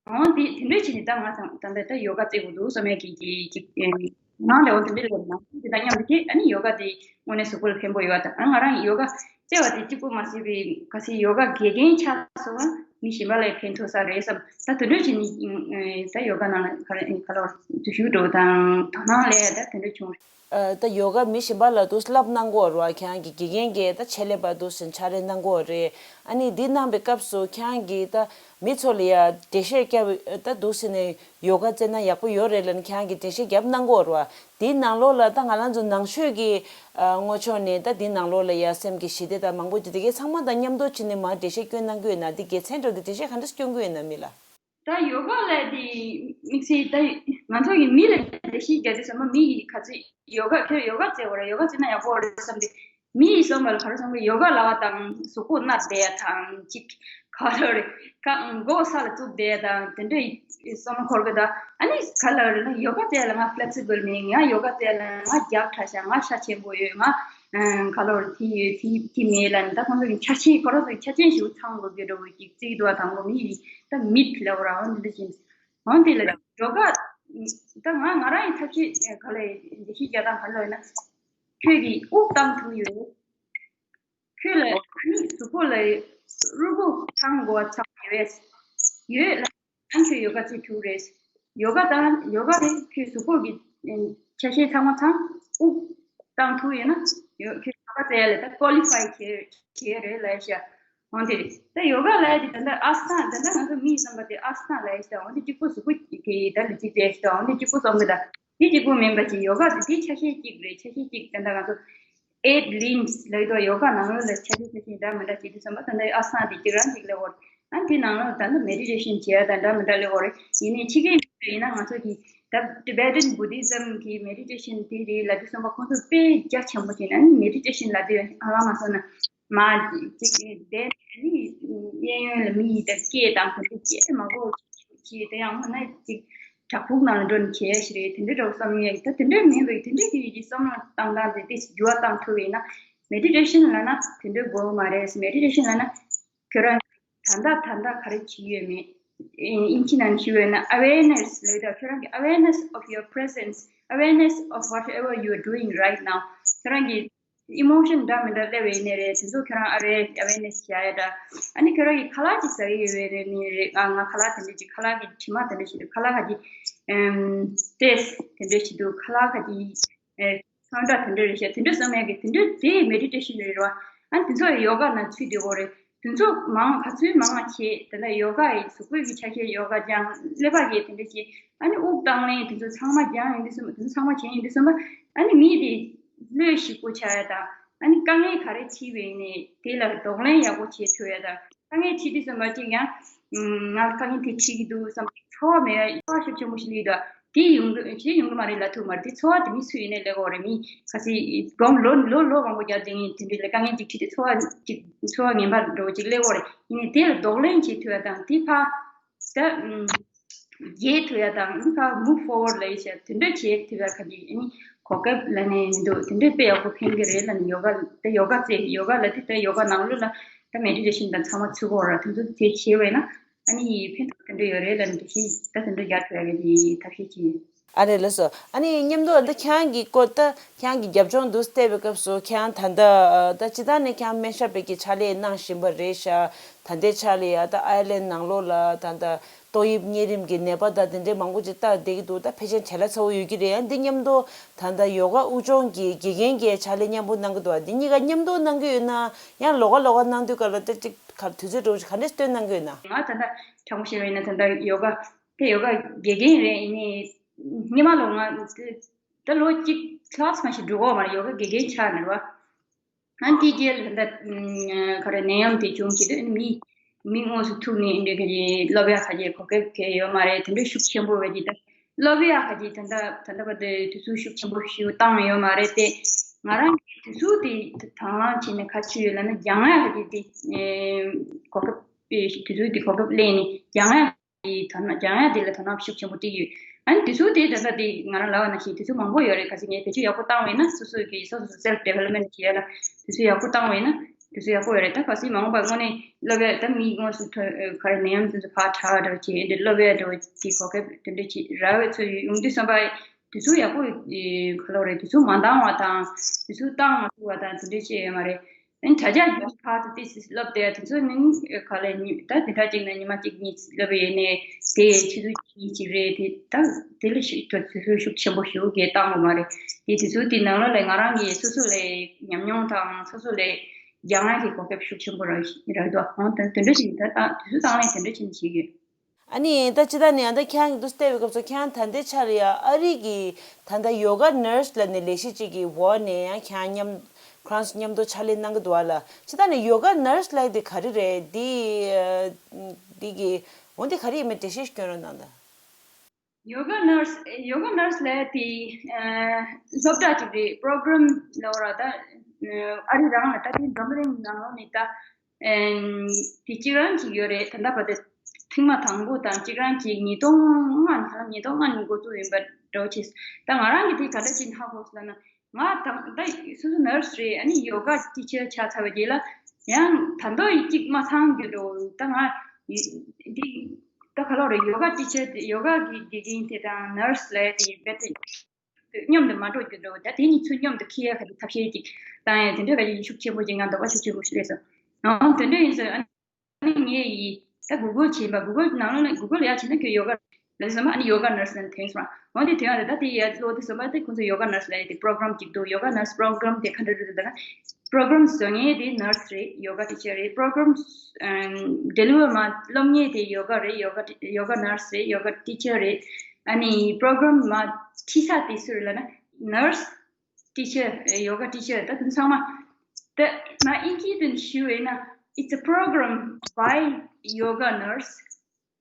འོང་དེ་དེ་འདྲ་བྱས་ནས་ད་ང་ད་ད་ལྟ་ད་ཡོ་ག་རྩེ་དགོས་འདུག་བསམ་ཡས་ཀྱི་ཀྱི་ཀྱི་ནང་ལས་འོང་དེ་འདྲ་ལས་ནང་དེ་དང་མཉམ་དུ་ཁྱེད་ཨ་ནི་ཡོ་ག་དེ་དངོས་གནས་གཟུགས་པོ་ལ་ཕན་པོ་ཡོད་པ་དང་། ཨ་ང་རང་ཡོ་ག་རྩེ་བ་དེ་གཅིག་པུ་མ་ཟད་པའི་ག་ཚོད་ཡོ་ག་དགེ་རྒན་ཆགས་སོང་བ་མི་གཞན་པ་ལ་ཕན་ཐོགས་ས་རེད་བསམ། ད་དེ་འདྲ་བྱས་ནས་ད་ཡོ་ག་ནང་ལ་ག་ལ་ག་ལ་བར་འཛུལ་ཞུགས་འགྲོ་དང་དོ་སྣང་ལས་ད་དེ་འདྲ་བྱུང་། ཨ་ད་ཡོ་ག་མི་གཞན་པ་ལ་འདུག་བསླབ་གནང་གི་ཡོད་རེད་བ། ཁྱེད་རང་གི་དགེ་རྒན་གྱིས་ད་ཆེད་ལས་པ་འདུག་ཟིན་ཕྱག་ལས་གནང་གི་ཡོད་རེད། ཨ་ནི་འདི་གནང་པའི་སྐབས་སུ་ཁྱེད་རང་གིས་ད་མི་ཚོ་ལ་ཡ་འགྲེལ་བཤད་བརྒྱབ་ད་འདུག་ཟིན་ནས་ཡོ་ག་རྩེ་ན་ཡག་པོ་ཡོད་རེད་ལབ་ནས་ཁྱེད་རང་གིས་འགྲེལ་བཤད་བརྒྱབ་གནང་གི་ཡོད་རེད་བ། དེའི་ནང་ལོགས་ལ་ད་ང་རང་ཚོ་ནང་ཆོས་ཀྱི་ཨ་ངོས་ཕྱོགས་ནས་ད་འདི་ནང་ལོགས་ལ་ཡ་སེམས་ཀྱི་ཞི་བདེ་དང་མང་པོ་ཅིག་དེ་གའི་ཚང་མ་དང་མཉམ་དུ་བྱས་ནས་མར་འགྲེལ་བཤད་བསྐྱོན་གནང་གི་ཡོད་ན། འདི་དགེ་མཚན་འདྲ་བོ་འདི་འགྲེལ་བཤད་ག་འདྲ་བསྐྱོན་གི་ཡོད་ན་མི་ལ། ད་ཡོ་ག་ལབ་དེ་དམིགས་བསལ་ད་ང་ཚོ་གི་མི་ལ་འགྲེལ་བཤད་རྒྱག་དུས་ཙམ་པ་མི་ཡི་ག་ཚོད་ཡོ་ག་ཁྱོད་ཡོ་ག་རྩེ་བ་རེད། ཡོ་ག་རྩེ་ན་ཡག་པོ་རེད་བསམ་སྟེ་མི་ཡི་བསམ་པ་ལ་ག་རེ་བསམ་གི། ཡོ་ག་ལབ་པ་དང་གཟུགས་པོ་ན་བསྡད་ཡ་དང་ཅིག་ག་ལ་རེད་ཀ་མགོ་ས་ལ་བཙུགས་བསྡད་ཡ་དང་དེ་འདྲའི་བསམ་བློ་འཁོར་གི། ད་ཨ་ནི་ག་ལ་རེད་ན་ཡོ་ག་རྩེ་ལ་ང་ཕི་ལེག་སི་བལ་མིན། ང་ཡོ་ག་རྩེ་ལ་ང་རྒྱགས་ཕྲ་ཤག་ང་ཤ་ཆེན་པོ་ཡོད། ང་ག་ལ་རེད་དེ་ཡོད་དེ་དེ་མེད་ལབ་ནས། ད་ཁོང་ཚོ་གི་ཆ་ཤས་ཁོ་རང་ཚོ་གི་ཆ་ཅན་ཞིག་ཚང་དགོས་ཀྱི་འདྲ་བོ་ཅིག་བརྩི་གི་འདུག་བ། དང་པོ་མི་ཡི་ད་མིད་ལབ་དགོས་ར། འོ་འདི་འདྲ་ཅིག་འོན་ཏེ་ལ་ཡོ་ག་ད་ང་ང་རང་ཡི་ཐབས་ཤེས་ག་ལ་འདི་ཤེས་རྒྱག་སྟངས་ག་ལ་ཡོད་ན། ཁྱོད་ཀྱིས་དབུགས་བཏང་ཐུབ་ཡོད། ཁྱོད་ལ་ནི་གཟུགས་པོ་ལ་རུས་ཁོག་ཚང་དགོས་པ་ཚང་ཡོད། ཡོད་ལ་ཡང་ཁྱོད་ཡོ་ག་རྩེ་ཐུབ་རེད། ཡོ་ག་དང་ཡོ་ག་དེ་ཁྱོད་གཟུགས་པོ་གི་ཆ་ཤས་ཚང་མ་ཚང་དབུགས་བཏང་ཐུབ་ཡོད་ན་ཡོ་ཁྱོད་ཡོ་ག་རྩེ་ལ་ད་ཀོ་ལི་ཕའི་བྱས་བྱས་རེད་ལབ་ཤག་འོན་ཏེ་རེད། ད་ཡོ་ག་ལབ་ཡ་དེ་ད་ལྟ་ཨ་སི་ན་ད་ལྟ་ང་ཚོ་མི་ཡི་བསམ་པ་དེ་ཨ་སི་ན་ལབ་ཡ་ཞིག་དང་། འོན་ཏེ་གཅིག་པོ་གཟུགས་པོ་གི་ད་ལུས་ཅིག་བཙལ་ཞིག་དང་། འོན་ཏེ་གཅིག་པོ་བསམ་གི། ད་དེ་གཅིག་པོ་མིན་པ་ཅིག་ཡོ་ག་དེ་དེ་ཆ་ཤས་གཅིག་རེད། ཆ་ཤས་གཅིག་ད་ལྟ་ང་ཚོ་eight limbs ལབ་ཡོད་དོ། ཡོ་ག་ནང་ལོགས་ལ་ཆ་ཤས་ཆ་ཤས་འདྲ་མི་འདྲ་བྱེད་དུས་བསམ་པ་ད་ལྟ་ཨ་སི་ན་དེ་གཅིག་རང་གཅིག་ལབ་ཡོད། ཨ་དེ་ནང་ལོགས་ད་ལྟ་མེ་ཌི་ཊེ་ཤན་བྱེད་ཡ་ད་འདྲ་མི་འདྲ་ལབ་ཡོད་རེད། ཡིན་ནའི་ཕྱི་རྒྱལ་ཡིན་ན་ང་ཚོ་གི་ད་Tibetan Buddhism གི་མེ་ཌི་ཊེ་ཤན་དེ་རེད་ལབ་དུས་བསམ་པ་ཁོང་ཚོ་དཔེ་རྒྱ་ཆེན་པོ་བྱས་ནས་ཨ་ནི་མེ་ཌི་ཊེ་ཤན་ལབ་དུས་ཨ་ལ་མ་སོང་ན། མ་གཅིག་བསྡད་ནས་ནི་གཡས་གཡོན་ལ་མི་ཡི་དང་སྐད་དང་དེ་འདྲ་སྐད་མ་གོ་ཅིག་དེ་ཡང་མ་ན་ཅིག་བྲག་ཕུག་ནང་ལ་འགྲོ་ནས་བྱས་ཞིག་རེད། དེ་འདྲ་འདྲ་བསམ་ཡས་ད་དེ་འདྲ་མིན་པའི་དེ་འདྲ་གི་ཡི་གེ་བསམ་བློ་བཏང་སྟངས་དེ་དེ་འགྱུར་བ་བཏང་ཐུབ་ཡིན་ན། མེ་ཌི་ཊེ་ཤན་ལབ་ན་དེ་འདྲ་དགོས་མ་རེད། མེ་ཌི་ཊེ་ཤན་ལབ་ན་ཁྱོད་རང་ད་ལྟ་ད་ལྟ་ག་རེ་བྱེད་ཡོད་མེད། ཨིན་ཇི་ནང་ཞུ་བས་ན་awareness ལབ་ད་ཁྱོད་རང་གི་awareness of your presence, awareness of whatever you are doing right now ཁྱོད་རང་གི་ཨི་མོ་ཤན་འདྲ་མི་འདྲ་སླེབས་པ་ཡིན་ནའི་རེད། དེ་ཚོ་ཁྱོད་རང་ཨ་རེ་ཨ་ཝེར་ནེ་སི་བྱ་ཡ་འདྲ། ཨ་ནི་ཁྱོད་རང་གིས་ཁ་ལག་ཅིག་ཟ་གི་ཡོད་པའི་རེད་ནི་རེད། ང་ང་ཁ་ལག་དེ་འདྲ་ཅིག་ཁ་ལག་གི་དྲི་མ་དེ་འདྲ་ཞིག་འདུག་ཁ་ལག་ག་ཅིག་ཨེམ་ཊེ་སི་ཊི་དེ་འདྲ་ཞིག་འདུག་ཁ་ལག་ག་ཅིག་ཨེ་ཚོན་ཁྲ་དེ་འདྲ་རེད་ཤག་དེ་འདྲ་བསམ་ཡ་གི་དེ་འདྲ་དེ་མེ་ཌི་ཊེ་ཤན་རེད་བ། ཨ་ནི་དེ་ཚོ་ཡོ་ག་ནང་ཚུད་བསྡད་ཡོད་རེད། དེ་ཚོ་མང་ག་ཚོད་མང་བ་བྱེད། དེ་ལ་ཡོ་ག་ཡི་གཟུགས་པོའི་གི་ཆ་ཤས་ཡོ་ག་སྦྱང་། ཀླད་པ་གི་དེ་འདྲ་བྱེད། ཨ་ནི་དབུགས་བཏང་ལེན་དེ་ཚོ་ཚང་མ་སྦྱང་ཡོང་དུས་ཙམ་པ། དེ་ཚོ་ཚང་མ་བྱས་ཡོང་དུས་ཙམ་པ། ཨ་ནི་མི་དེ་བློ་ཞིག་པོ་ཆགས་ཡ་དང་། ཨ་ནི་དཀའ་ངལ་ག་རེ་འཕྲད་པ་ཡིན་ནའི་དེ་ལ་གདོང་ལེན་ཡག་པོ་བྱེད་ཐུབ་ཡ་དང་། དཀའ་ངལ་འཕྲད་དུས་ཙམ་པ་ཅིག་ཡང་ང་ལ་དཀའ་ངལ་དེ་འཕྲད་ཀྱི་འདུག་བསམ་ཚོར་བ་མེད་ཡ་ཚོར་བ་ཤུགས་ཆེན་པོ་ཞིག་སླེབས་འདུག་དེ་ཡོང་གི་དེ་ཡོང་གི་མ་རེད་ལབ་ཐུབ་མ་རེད། དེ་ཚོར་བ་དེ་མི་སུ་ཡིན་ནའི་སླེབས་ཀྱི་ཡོད་རེད། མི་ག་ཚོད་སྒོམ་ལོ་ལོ་ལོ་མང་པོ་རྒྱབ་དེ་ངས་དེ་འདྲའི་ལ་དཀའ་ངལ་ཅིག་འཕྲད་དེ་ཚོར་བ་ཅིག་ཚོར་བ་ངན་པ་འདྲ་བོ་ཅིག་སླེབས་ཀྱི་ཡོད་རེད། ཡིན་ནའི་དེ་ལ་གདོང་ལེན་བྱེད་ཐུབ་ཡ་དང་དེ་ཕར་ད་རྒྱས་ཐུབ་ཡ་དང་ཨ་ནི་ཕར་move forward ལབ་ཡ་ཞིག་དེ་འདྲ་བྱེད་ཐུབ་ཡ་ག་ཅིག་ཨ་ནི་གོ་སྐབས་ལབ་ནའི་མི་འདུག་དེ་འདྲ་དཔེ་ཡག་པོ་ཕན་གི་རེད་ལབ་ནས། ཡོ་ག་ད་ཡོ་ག་རྩེ་ཡོ་ག་ལབ་དུས་ད་ཡོ་ག་ནང་ལོགས་ལ་ད་མེ་ཌི་ཊེ་ཤན་དང་ཚང་མ་ཚུད་ཀྱི་ཡོད་རེད། དེ་ཚོ་དེ་བྱས་པས་ན་ཨ་ནི་ཕན་ཐོགས་དེ་འདྲ་ཡོད་རེད་ལབ་ནས་དེ་བཞིན་ད་དེ་འདྲ་རྒྱག་ཐུབ་ཡ་གི་ཐབས་ཤེས་བྱེད། ཨ་རེ་ལགས་སོ། ཨ་ནི་མཉམ་དུ་ད་ཁྱེད་རང་གི་སྐོར་ད་ཁྱེད་རང་གི་རྒྱབ་ལྗོངས་འདུག་བལྟས་པའི་སྐབས་སུ་ཁྱེད་རང་ད་ལྟ་ད་སྤྱིར་བཏང་ནས་ཁྱེད་རང་སྨན་ཞབས་པའི་གི་ཕྱག་ལས་གནང་བཞིན་པ་རེད་ཤག་ད་ལྟའི་ཆ་ལ་ཡ་ད་ཨའི་ལན་ནང་ལོགས་ལ་ད་ལྟ་ཏོག་དབྱིབས་གཉན་རིམས་ཀྱི་ནད་པ་དང་དེ་འདྲའི་མང་པོ་ཅིག་ལྟ་བསྡད་ཀྱི་འདུག་ད་ཕལ་ཆེར་བྲེལ་བ་ཚ་པོ་ཡོད་ཀྱི་རེད། ཡང་འདི་མཉམ་དུ་ད་ལྟ་ཡོ་ག་དབུགས་སྦྱོང་གི་དགེ་རྒན་གྱི་ཕྱག་ལས་མཉམ་པོ་གནང་གི་འདུག་འདི་གཉིས་ཀ་མཉམ་དུ་གནང་གི་ཡོད་ན། ཡང་ལོགས་ཀ་ལོགས་ཀ་གནང་དུས་སྐབས་ལ་ད་ཅིག་ག་དུས་ཚོད་འགྲོ་ག་འདྲས་སྟོན་གནང་གི་ཡོད་ན། ང་ད་ལྟ་དྲང་པོ་བཤད་པ་ཡིན་ན་ད་ལྟ་ཡོ་ག་དེ་ཡོ་ག་དགེ་རྒན་རེད། ཡིན་ནའི་སྔོན་མ་ལོ་ང་ད་ལོ་གཅིག་ཁ་ལག་མ་ཞིག་འགྲོ་གི་མ་རེད། ཡོ་ག་དགེ་རྒན་ཆགས་ནས་རེད་བ། ཨ་དེའི་རྗེས་ལ་ད་ལྟ་ག་རེ་ནད་ཡམས་དེ་བྱུང་བྱེད་དུས་མི་མི་དངོས་སུ་ཐུག་ནས་འདི་ག་ཅིག་སློབ་ཡག་ག་ཅིག་གོ་སྐབས་ག་ཡོད་མ་རེད། དེ་འདྲ་ཤུགས་ཆེན་པོ་བས་ཀྱི་ད་སློབ་ཡག་ག་ཅིག་ད་ལྟ་ད་ལྟ་བར་དུ་དུས་ཚོད་ཤུགས་ཆེན་པོ་ཞིག་བཏང་ཡོད་མ་རེད་དེ། ང་རང་གིས་དུས་ཚོད་དེ་དང་བླངས་བྱས་ནས་ག་ཅི་ཡོད་ལབ་ན་སྦྱང་ཡག་ག་ཅིག་དེ་གོ་སྐབས་དུས་ཚོད་དེ་གོ་སྐབས་ལེན་ནས་སྦྱང་ཡག་དེ་དོ་སྣང་སྦྱང་ཡག་དེ་ལ་དོ་སྣང་ཤུགས་ཆེན་པོ་སྤྲད་ཀྱི་ཡོད། ཨ་ནི་དུས་ཚོད་དེ་ད་ལྟ་དེ་ང་རང་ལབ་པ་ནང་བཞིན་དུས་ཚོད་མང་པོ་ཡོད་རེད། གལ་སྲིད་ངས་བེད་སྤྱོད་ཡག་པོ་བཏང་བས་ན་སོ་སོ་གི་སོ་སོ་self development་བྱེད་ཡ་ལ་དུས་ཚོད་ཡག་པོ་བཏང་བས་ན་དུས་ཚོད་ཡག་པོ་ཡོད་རེད། ད་གལ་སྲིད་མ་འོངས་པར་དངོས་གནས་སློབ་ཡ་ད་མི་དངོས་སུ་ཐོན་ག་རེ་ནད་ཡམས་དེ་ཚོ་ཕར་དྲག་འགྲོ་བྱེད་འདི་སློབ་ཡ་འགྲོ་གི་གོ་སྐབས་དེ་འདྲ་ཅིག་རག་པའི་ཚོད་ཡོང་དུས་བསམ་པ་དུས་ཚོད་ཡག་པོ་ག་ལབ་རེད། དུས་ཚོད་མ་འདང་བ་དང་དུས་ཚོད་བཏང་མ་ཐུབ་པ་དང་དེ་འདྲ་ཅིག་ཡོད་མ་རེད། ཨ་ནི་དྲ་རྒྱ་བརྒྱུད་ཁག་ཏུ་ཏོག་ཙམ་བསླབ་བསྡད་དེ་ཚོ་ནི་ག་ལ་ཉི་ད་དེ་འདྲ་ཅིག་ན་ཉི་མ་གཅིག་གཉིས་བསླབ་ཡས་ནས་དེ་ཆུ་ཚོད་གཉིས་གཅིག་རེད། དེ་ད་དེ་ལ་ཤུགས་དུས་ཚོད་ཤུགས་ཆེན་པོ་ཞིག་གིས་བཏང་བ་མ་རེད། དེ་དུས་ཚོད་དེ་ནང་ལོགས་ལ་ང་རང་གིས་སོ་སོ་ལ་ཉམས་མྱོང་དང་སོ་སོ་ལ་སྦྱང་ཡག་གི་གོ་སྐབས་ཤུགས་ཆེན་པོ་རག་རག་འདུག་ཨང་དེ་འདྲ་ཞིག་ད་ད་དུས་ཚོད་བཏང་ནས་དེ་འདྲ་ཞིག་བྱེད་ཀྱི་ཡོད། ཨ་ནི་ད་ཅི་ད་ནི་ཨ་ད་ཁྱེད་རང་གི་འདུག་བལྟས་པའི་སྐབས་སུ་ཁྱེད་རང་ད་ལྟའི་ཆར་ཡ་ཨ་རི་གི་ད་ལྟ་ཡོ་ག་ནར་སི་ལབ་ནས་ལས་གཞི་གཅིག་གི་འོག་ནས་ཡང་ཁྱེད་རང་མཉམ་ཁོ་རང་ཚོ་མཉམ་དུ་ཕྱག་ལས་གནང་གི་འདུག་བ་ལ། ཅི་ད་ནི་ཡོ་ག་ནར་སི་ལབ་དེ་ག་རེ་རེད། འདི་འདི་གི་འོ་འདི་ག་རེ་ཡིན་མིན་འགྲེལ་བཤད་སྐྱོན་རོགས་གནང་དང་། ཡོ་ག་ནར་སི་ཡོ་ག་ནར་སི་ལབ་དེ་སློབ་གྲྭ་གཅིག་རེད། པྲོ་གྲམ་ལབ་ར་ད་ཨ་རི་རང་ལ་ད་དེ་འཛམ་བུ་གླིང་ནང་ལོགས་ནས་ད། ཨེམ། དེ་གཅིག་རང་གཅིག་ཡོད་རེད། ད་ལྟ་བར་དུ་ཐེངས་མ་དང་པོ་དང་གཅིག་རང་གཅིག་ཉིས་སྟོང་ལྔ་ནས་ཉིས་སྟོང་ལྔ་ནས་འགོ་བཙུགས་ཡིན་པ་འདྲ་བོ་བྱས། ད་ང་རང་གིས་དེ་ག་འདྲ་ཅིག་ཧ་གོ་སོང་ལབ་ན། ང་དང་ད་སོ་སོ་ནར་སི་རེད། ཨ་ནི་ཡོ་ག་ཊི་ཆར་ཆགས་ཚར་བའི་རྗེས་ལ་ཡང་ད་དུང་ཡིག་གཅིག་མ་ཚང་རྒྱུ་འདྲ་བོ། ད་ང་འདི་ད་ག་ལོག་རེད། ཡོ་ག་ཊི་ཆར་དེ་ཡོ་ག་གི་དགེ་རྒན་དེ་དང་ནར་སི་ལབ་དེ་རྦད་དེ། མཉམ་དུ་མ་འགྲོ་རྒྱུ་འདྲ་བོ། ད་དེ་གཉིས་ཚུར་མཉམ་དུ་འཁྱེར་ཡ་ག་དེ་ཐབས་ཤེས་ཅིག་བཏང་ཡ་དེ་འདྲ་ག་ཅིག་ཤུགས་ཆེན་པོ་ཅིག་ང་འདོད་པ་ཤུགས་ཆེན་པོ་ཞིག་སླེབས་སོང་། ཨང་། དེ་འདྲ་ཡིན་ཙང་ཨ་ནི་ངས་ཡི་ད་གུ་གལ་བྱས་པ། གུ་གལ་ནང་ལོགས་ནས་གུ་གལ་ཡར་བྱས་ན་ཁྱོད་ཡོ་ག་ལབ་སོང་ཨ་ནི་ཡོ་ག་ནར་སི་ལབ་ཐོན་སོང་། འོན་ཏེ་དེ་ཡང་ད་དེ་ཡར་ཀློག་དུས་ཙམ་པ་དེ་ཁོང་ཚོ་ཡོ་ག་ནར་སི་ལབ་ཡ་དེ་པྲོ་གྲམ་ཅིག་འདུག་ཡོ་ག་ནར་སི་པྲོ་གྲམ་དེ་ག་འདྲ་རེད་ལབ་ན། པྲོ་གྲམ་བཟོ་མཁན་དེ་ནར་སི་རེད། ཡོ་ག་ཊི་ཆར་རེད། པྲོ་གྲམ་ཨམ། ཌེ་ལི་ཝར་མ་སློབ་མཁན་དེ་ཡོ་ག་རེད། ཡོ་ག་ཡོ་ག་ནར་སི་རེད། ཡོ་ག་ཊི་ཆར་རེད། ཨ་ནི་པྲོ་གྲམ་མ་ཁྲིད་ས་དེ་སུ་རེད་ལབ་ན་ནར་སི་ཊི་ཆར་ཡོ་ག་ཊི་ཆར། ད་དེ་ཚང་མ་ད་མ་ཨིན་ཇིའི་དོན་ཞུ་བས་ན། It's a program by yoga nurse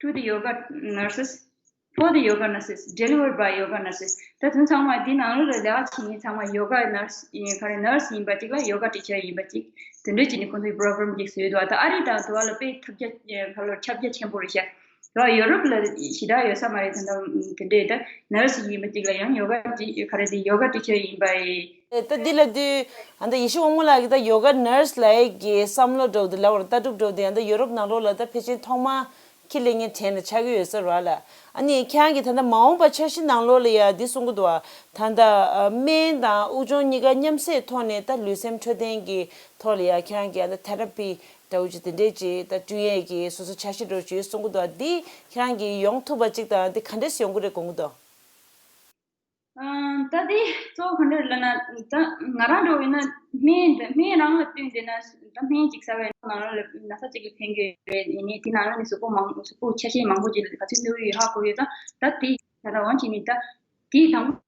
to the yoga nurses, for the yoga nurses, delivered by yoga nurses. ད་དེ་ཚང་མ་འདི་ནང་ལོགས་ལ་ལས་ཀ་བྱེད་མཁན་ཚང་མ་ཡོ་ག་ནར་སི་ཡིན། ག་རེ་ནར་སི་ཡིན་པ་གཅིག་ལ་ཡོ་ག་ཊི་ཆར་ཡིན་པ་གཅིག་དེ་འདྲ་བྱས་ནས་ཁོང་ཚོའི་པྲོ་གྲམ་ཅིག་བཟོས་འདུག་ད་ཨ་རི་དང་དུ་བ་ལ་དཔེ་ཁྱབ་རྒྱ་ག་ལ་ཁྱབ་རྒྱ་ཆེན་པོ་རེད་ཤག་ད་ཡོ་རོབ་ལ་ཞེ་དྲག་ཡོད་ས་མ་རེད། ད་ད་དེ་འདྲས་ད་ནར་སི་ཡིན་པ་གཅིག་ལ་ཡང་ཡོ་ག་ཊི་ག་རེ་དེ་ཡོ་ག་ཊི་ཆར་ཡིན་པ་ཡིན། ད་འདི་ལ་དུས་ཨ་ད་ཡེ་ཤེས་དབང་མོ་ལགས་ཀྱིས་ད་ཡོ་ག་ནར་སི་ལབ་ཡས་ཀྱི་བསམ་བློ་འདྲ་བོ་དེ་ལབ་པ་རེད། ལྟ་གྲུབ་འདྲ་བོ་དེ་ཡང་ད་ཡོ་རོབ་ནང་ལོགས་ལ་ད་ཕལ་ཆེར་ཐོག་མ་ཁྱི་ལེན་མཁན་གྲས་ནས་ཆགས་ཀྱི་ཡོད་ས་རེད་ལ། ཨ་ནི་ཁྱེད་རང་གིས་ད་ལྟ་མ་འོངས་པ་འཆར་གཞི་ནང་ལོགས་ལ་ཡ་འདི་གསུང་གི་འདུག་བ། ད་ལྟ་སྨན་དང་དབུགས་སྦྱོང་གཉིས་ཀ་མཉམ་བསྲེས་ཐོག་ནས་ད་ལུས་སེམས་འཕྲོད་བསྟེན་གྱི་ཐོག་ལ་ཡ་ཁྱེད་རང་གིས་ཨ་ད་ཐེ་ར་པི་འདྲ་བོ་ཅིག་དེ་འདྲས་ཅིག་ད་བསྐྲུན་ཡས་ཀྱི་སོ་སོ་འཆར་གཞི་འདྲ་བོ་ཅིག་ཡོད་གསུང་གི་འདུག་བ། འདི་ཁྱེད་རང་གིས་ཡོང་ཐུབ་པ་ཅིག་དང་འདི་ག་འདྲས་ཡོང་གི་རེད་དགོངས་ཀྱི་འདུག་ཨ། ད་དེ་གཙོ་བོ་ག་འདྲ་རེད་ལབ་ན། ད་ང་རང་འདྲ་བོ་ཡིན་ན་སྨན་འདི་སྨན་རང་ལ་བསྟུན་བསྡད་ན། ད་སྨན་ཅིག་ཟ་བའི་ནང་ལ་ན་ཚ་གཅིག་གིས་ཕན་གྱི་རེད། ཡིན་ནའི་དེ་ནང་ལ་ནི་གཟུགས་པོ་མང་གཟུགས་པོ་ཆ་ཤས་མང་པོ་ཅིག་ལ་ག་ཚོད་ནུས་ཡོད་ཧ་གོ་ཡོད། ད་ད་དེ་ད་ལྟ་འོན་ཅིག་ནི་ད་དེའི་དང་པོ་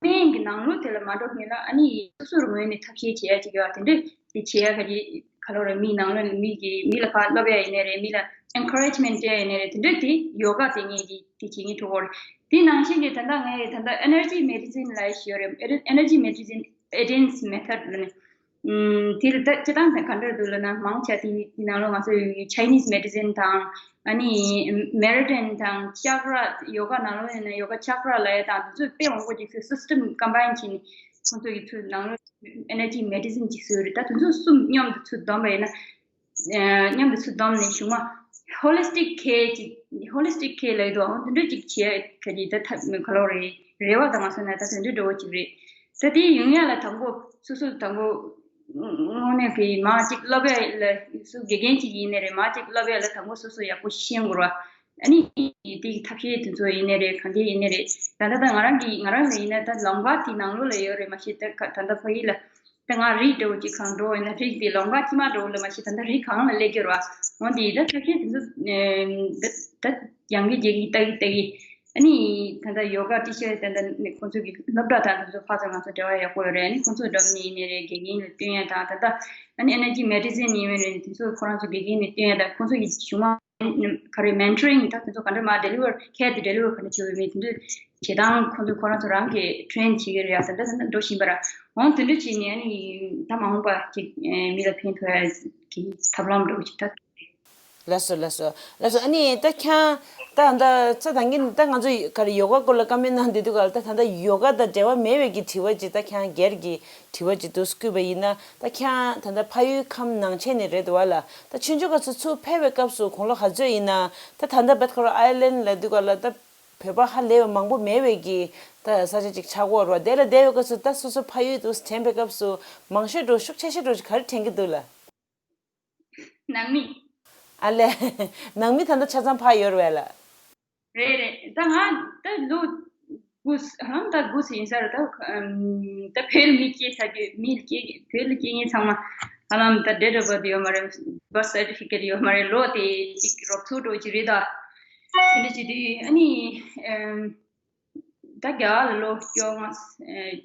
སྨན་གྱི་ནང་ལོགས་དེ་ལ་མ་འགྲོ་སྔོན་ལ་ཨ་ནི་སོ་སོར་ངོས་ནས་ཐབས་ཤེས་བྱེད་ཡ་ཅིག་ཡོད་པ་དེ་འདྲས་དེ་བྱེད་ཡ་ག་ཅིག་ག་ལོ་རེད། མིའི་ནང་ལོགས་ནས་མི་གི་མི་ལ་ཕར་སློབ་ཡ་ཡིན་ནའི་རེད། མི་ལ་ཨེན་ཁ་རེཇ་མེན་ཊི་སྤྲད་ཡ་ཡིན་ནའི་རེད། དེ་འདྲ་དེ་ཡོ་ག་དེ་ངས་ཀྱི་དེ་བྱེད་མཁན་ཐུག་གོ་རེད། དེ་ནང་བཞིན་གྱི་ད་ལྟ་ངས་ད་ལྟ་ཨེ་ནར་ཇི་མེ་ཌི་སིན་ལབ་ཡ་ཞིག་ཡོད་རེད། ཨེ་ནར་ཇི་མེ་ཌི་སིན་ཨེ་ཌེན་སི་མེ་ཐོཌ་ལབ་ནས། ཨམ། དེ་ལ་ད་སྤྱིར་བཏང་ད་ག་འདྲ་འདུག་ལབ་ན། མང་ཆེ་དེ་དེ་ནང་ལོགས་ང་ཚོ་ཡོད་ཀྱི་ཆའི་ནིས་མེ་ཌི་སིན་དང་། ཨ་ནི་མེ་རི་ཌན་དང་ཅག་ར། ཡོ་ག་ནང་ལོགས་ཡིན་ན་ཡོ་ག་ཅག་ར་ལབ་ཡ་དང་དེ་ཚོ་དཔེ་མང་པོ་ཅིག་སི་སི་ཊམ་ཀམ་བྷའིན་བྱས་ནས་ཁོང་ཚོ་ཡི་ཚུར་ནང་ལོགས་ཨེ་ནར་ཇི་མེ་ཌི་སིན་ཅིག་བཟོས་རེད། ད་དེ་ཚོ་གསུམ་མཉམ་དུ་ཚུར་བསྡོམས་པ་ཡིན་ན། ཨ། མཉམ་དུ་ཚུར་བསྡོམས་ནས་གཞུག་མ་ ཧོ་ལི་སི་ཊིག་ཁེར་ཅིག་ཧོ་ལི་སི་ཊིག་ཁེར་ལབ་ཡོད་དོ། འོ་དེ་འདྲ་ཅིག་བྱེད་ཁ་ཅིག་ད་ཐབས་ག་ལོ་རེད། རེ་བ་དང་མ་སོང་ན་ད་དེ་འདྲ་འདྲ་བོ་ཅིག་རེད། ད་དེ་ཡོང་ཡ་ལ་དང་པོ་སོ་སོ་དང་པོ་དངོས་གནས་ཀྱི་མ་ཅིག་སློབ་ཡ་ལ་སུ་དགེ་རྒན་ཅིག་ཡིན་ནའི་རེད། མ་ཅིག་སློབ་ཡ་ལ་དང་པོ་སོ་སོ་ཡག་པོ་ཤེས་དགོས་ར། ཨ་ནི་དེ་གི་ཐབས་ཤེས་དེ་ཚོ་ཡིན་ནའི་རེད། གང་ཅི་ཡིན་ནའི་རེད། ད་ལྟ་ད་ང་རང་གི་ང་རང་ལ་ཡིན་ན་ད་ལམ་ཁ་དེ་ནང་ལོགས་ལ་ཡོད་རེད། མ་གཞི་ད་ད་ལྟ་ཕ་གི་ལ། ད་ང་རིགས་འདྲ་བོ་ཅིག་གང་འགྲོ་ཡིན་ན་རིགས་དེ་ལམ་ཁ་དཀྱིལ་མ་འགྲོ་བོ་ལ་མ་གཞི་ད་ལྟ་རིགས་གང་ལ་སླེབས་ཀྱི་རེད་བ། འོན་ཏེ་ད་ཆ་ཤས་དེ་ཚོ་ད་ཡང་གི་རྒྱ་གི་ལྟ་གི་ལྟ་གི། ཨ་ནི་ད་ལྟ་ཡོ་ག་ཊི་ཆར་ད་ལྟ་ནི་ཁོང་ཚོ་གི་སློབ་གྲྭ་དང་དེ་ཚོ་ཕར་ཚུར་ང་ཚོ་འབྲེལ་བ་ཡག་པོ་ཡོད་རེད། ཨ་ནི་ཁོང་ཚོ་འགྲོ་ནི་ཡིན་ནི་རེད། དགེ་རྒན་ལ་སྟོན་ཡ་དང་ད་ལྟ་ཨ་ནི་ཨེ་ནར་ཇི་མེ་ཌི་སིན་ཡིན་པ་རེད། དེ་ཚོ་ཁོ་རང་ཚོ་དགེ་རྒན་ལ་སྟོན་ཡ་དང་ཁོང་ཚོ་གི་གཞུང་མ་ག་རེ་མེན་ཊོ་རིང་ད་དེ་ཚོ་ག་འདྲ་མ་ཌེ་ལི་ཝར་ཁེར་དེ་ཌེ་ལི་ཝར་ག་འདྲ་བྱེད་འོས་མེད་དེ་ཚོ་བྱེད་སྟངས་ཁོ་ཚོ་ཁོ་རང་ཚོ་རང་གིས་ཊེ་རེན་བྱེད་ཀྱི་རེད་ཡ། ད་ལྟ་ད་ལྟ་འགྲོ་བཞིན་པ་ར། འོང་དེ་འདྲ་བྱས་ནས་ཨ་ནི་ད་མ་འོངས་པ་ཅིག་མི་ལ་ཕན་ཐོགས་ཡ་གི་ཐབས་ལམ་འདྲ་བོ་ཅིག་ད། ལགས་སོ་ལགས་སོ་ལགས་སོ། ཨ་ནི་ད་ཁྱང་ད་ད་ཚ་ད་གིན་ད་ང་ཚོ་ག་རེ་ཡོ་ག་སྐོར་ལ་བཀའ་མོལ་གནང་བསྡད་དུས་ག་ལ་ད་ད་ད་ཡོ་ག་དང་འབྲེལ་བ་མེད་པའི་གི་དྲི་བ་ཅིག་ད་ཁྱང་སྒེར་གྱི་དྲི་བ་ཅིག་འདུག་བསྐུལ་བ་ཡིན་ན། ད་ཁྱེད་རང་ད་ལྟ་ཕ་ཡུལ་ཁམས་ནང་ཆེན་ནས་རེད་འདུག་བ་ལ། ད་ཆུང་ཆུང་སྐབས་སུ་ཚུར་ཕེབས་པའི་སྐབས་སུ་དགུང་ལོ་ག་ཚོད་ཡིན་ན། ད་ད་ལྟ་བེད་ཁོ་རང་ཨའི་ལན་ལབ་དུས་ག་ལ་ད་བོད་པ་ཧ་ལས་པ་མང་པོ་མེད་པའི་གི་ད་ས་ཆ་ཅིག་ཆགས་ཀྱི་ཡོད་རེད་བ། དེ་ལ་བསྡད་པའི་སྐབས་སུ་ད་སོ་སོ་ཕ་ཡུལ་དུ་དྲན་པའི་སྐབས་སུ་མང་ཤོས་འགྲོ་ཤུགས་ཆེ་ཤོས་འགྲོ་ག་རེ་དྲན་གྱི་འདུག་ལ། ནང་མི། ཨ་ལས། ནང་མི་ད་ལྟ་ཆ་ཚང་ཕར་ཡོད་རེད་བ་ལ། རེད་རེད། ད་ང་ད་ལོ་དགུ་ཧང་ད་དགུ་ཡིན་ས་རེད། ད་ད་བོད་ལ་མི་སྐྱེས་ཚར་རྒྱུ་མི་སྐྱེས་བོད་ལ་སྐྱེས་མཁན་ཚང་མ་ཧ་ལམ་ད་ཌེ་ཊི་ཨོཕ་བྷར་ཐི་ཡོད་མ་རེད། བྷར་ཐི་སར་ཊི་ཕི་ཀེ་ཊི་ཡོད་མ་རེད། ལོ་དེ་གཅིག་རོབ་ཚུགས་འགྲོ་གི་རེད་ད། དེ་འདྲ་བྱེད་དུས་ཨ་ནི་ད་རྒྱ་གར་ལ་ལོ་བཅོ་ལྔ་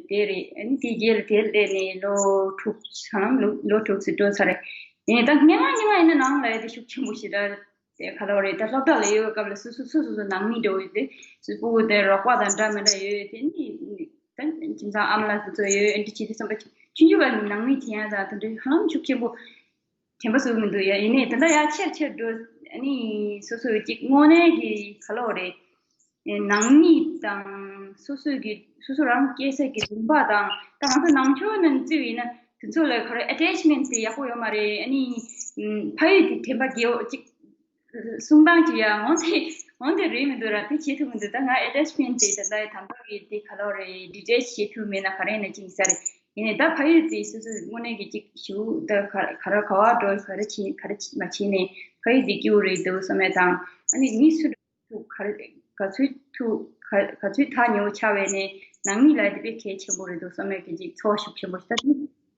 དེ་རེད། ཨ་ནི་དེ་རྗེས་ལ་དེ་ལ་བསྡད་ནས་ལོ་དྲུག་ཧ་ལམ་ལོ་ལོ་དྲུག་ཙམ་འགྲོ་ཚར་རེད། ཡིན་ནའི་ད་སྔན་མ་སྔན་མ་ཡིན་ན་ནང་ལ་ཡ་དེ་ཤུགས་ཆེན་པོ་ཞེ་དྲག་དེ་ག་ལ་བ་རེད། ད་སློབ་གྲྭ་ལ་ཡོད་པའི་སྐབས་ལ་སོ་སོ་སོ་སོ་སོ་ནང་མི་འདྲ་བོ་ཡོད་དེ། སོ་སོ་སྤུ་གུ་དེ་རོགས་པ་དང་འདྲ་མི་འདྲ་ཡོད་དེ་ནི། ད་ཁྱིམ་ཚང་ཨ་མ་ལགས་དེ་ཚོ་ཡོད། ཨེ་འདྲ་བྱེད་དུས་ཙམ་པ་ཆུང་ཆུང་བ་ནི་ནང་མི་དྲན་ཡ་དང་དེ་འདྲའི་ཧ་ལམ་ཤུགས་ཆེན་པོ་དྲན་པ་བཟོ་གི་མི་འདུག་ཡ། ཡིན་ནའི་ད་ལྟ་ཡ་ཆེར་ཆེར་འགྲོ། ཨ་ནི་སོ་སོ་གཅིག་དངོས་གནས་ཀྱི་ག་ལ་བ་རེད། ནང་མི་དང་སོ་སོ་གི་སོ་སོ་རང་སྐྱེས་ས་གི་ལུང་པ་དང་། ད་ང་ཚོ་ནང་ཆོས་ནང་བརྩིས་ཡིན་ན་དེ་ཚོ་ལ་ག་རེ་ཨ་ཊེཆ་མེན་ཊི་དེ་ཡག་པོ་ཡོད་མ་རེད། ཨ་ནི་ཕ་ཡུལ་དེ་དྲན་པ་རྒྱས་པོ་ཅིག་གསུང་སྟངས་ཅིག་ཡ་འོན་ཏེ་འོན་ཏེ་རེད་མི་འདུག་ར། དེ་བྱེད་ཐུབ་མི་འདུག་ད་ང་ཨེ་ཊེཆ་མེན་ཊི་དེ་ད་ལྟ་ཡི་དམ་པ་གི་དེ་ག་ལོ་རེད། ཌི་ཊེཆ་བྱེད་ཐུབ་མེད་ན་ག་རེ་ཡིན་ན་ཅིག་ཡིན་ས་རེད། ཡིན་ནའི་ད་ཕ་ཡུལ་དེ་སོ་སོ་དངོས་གནས་ཀྱི་ཅིག་ཞུ་ད་ག་ག་ར་ག་བ་འགྲོ་ག་རེ་བྱེད་ག་རེ་མ་བྱེད་ནས་ཕ་ཡུལ་དེ་སྐྱིད་པོ་རེད་འདུག་བསམ་ཡ་དང་། ཨ་ནི་མི་སུ་ཐུག་ག་རེ་ག་ཚོད་ཐུག་ག་ག་ཚོད་ཐག་ཉེ་བོ་ཆགས་པས་ནས་ནང་མི་ལ་དེ་དཔེ་གལ་ཆེན་པོ་རེད་འདུག་བསམ་ཡས་ཀྱི་ཅིག་ཚོར་བ་ཤུགས་ཆེན་པོ་ཞིག་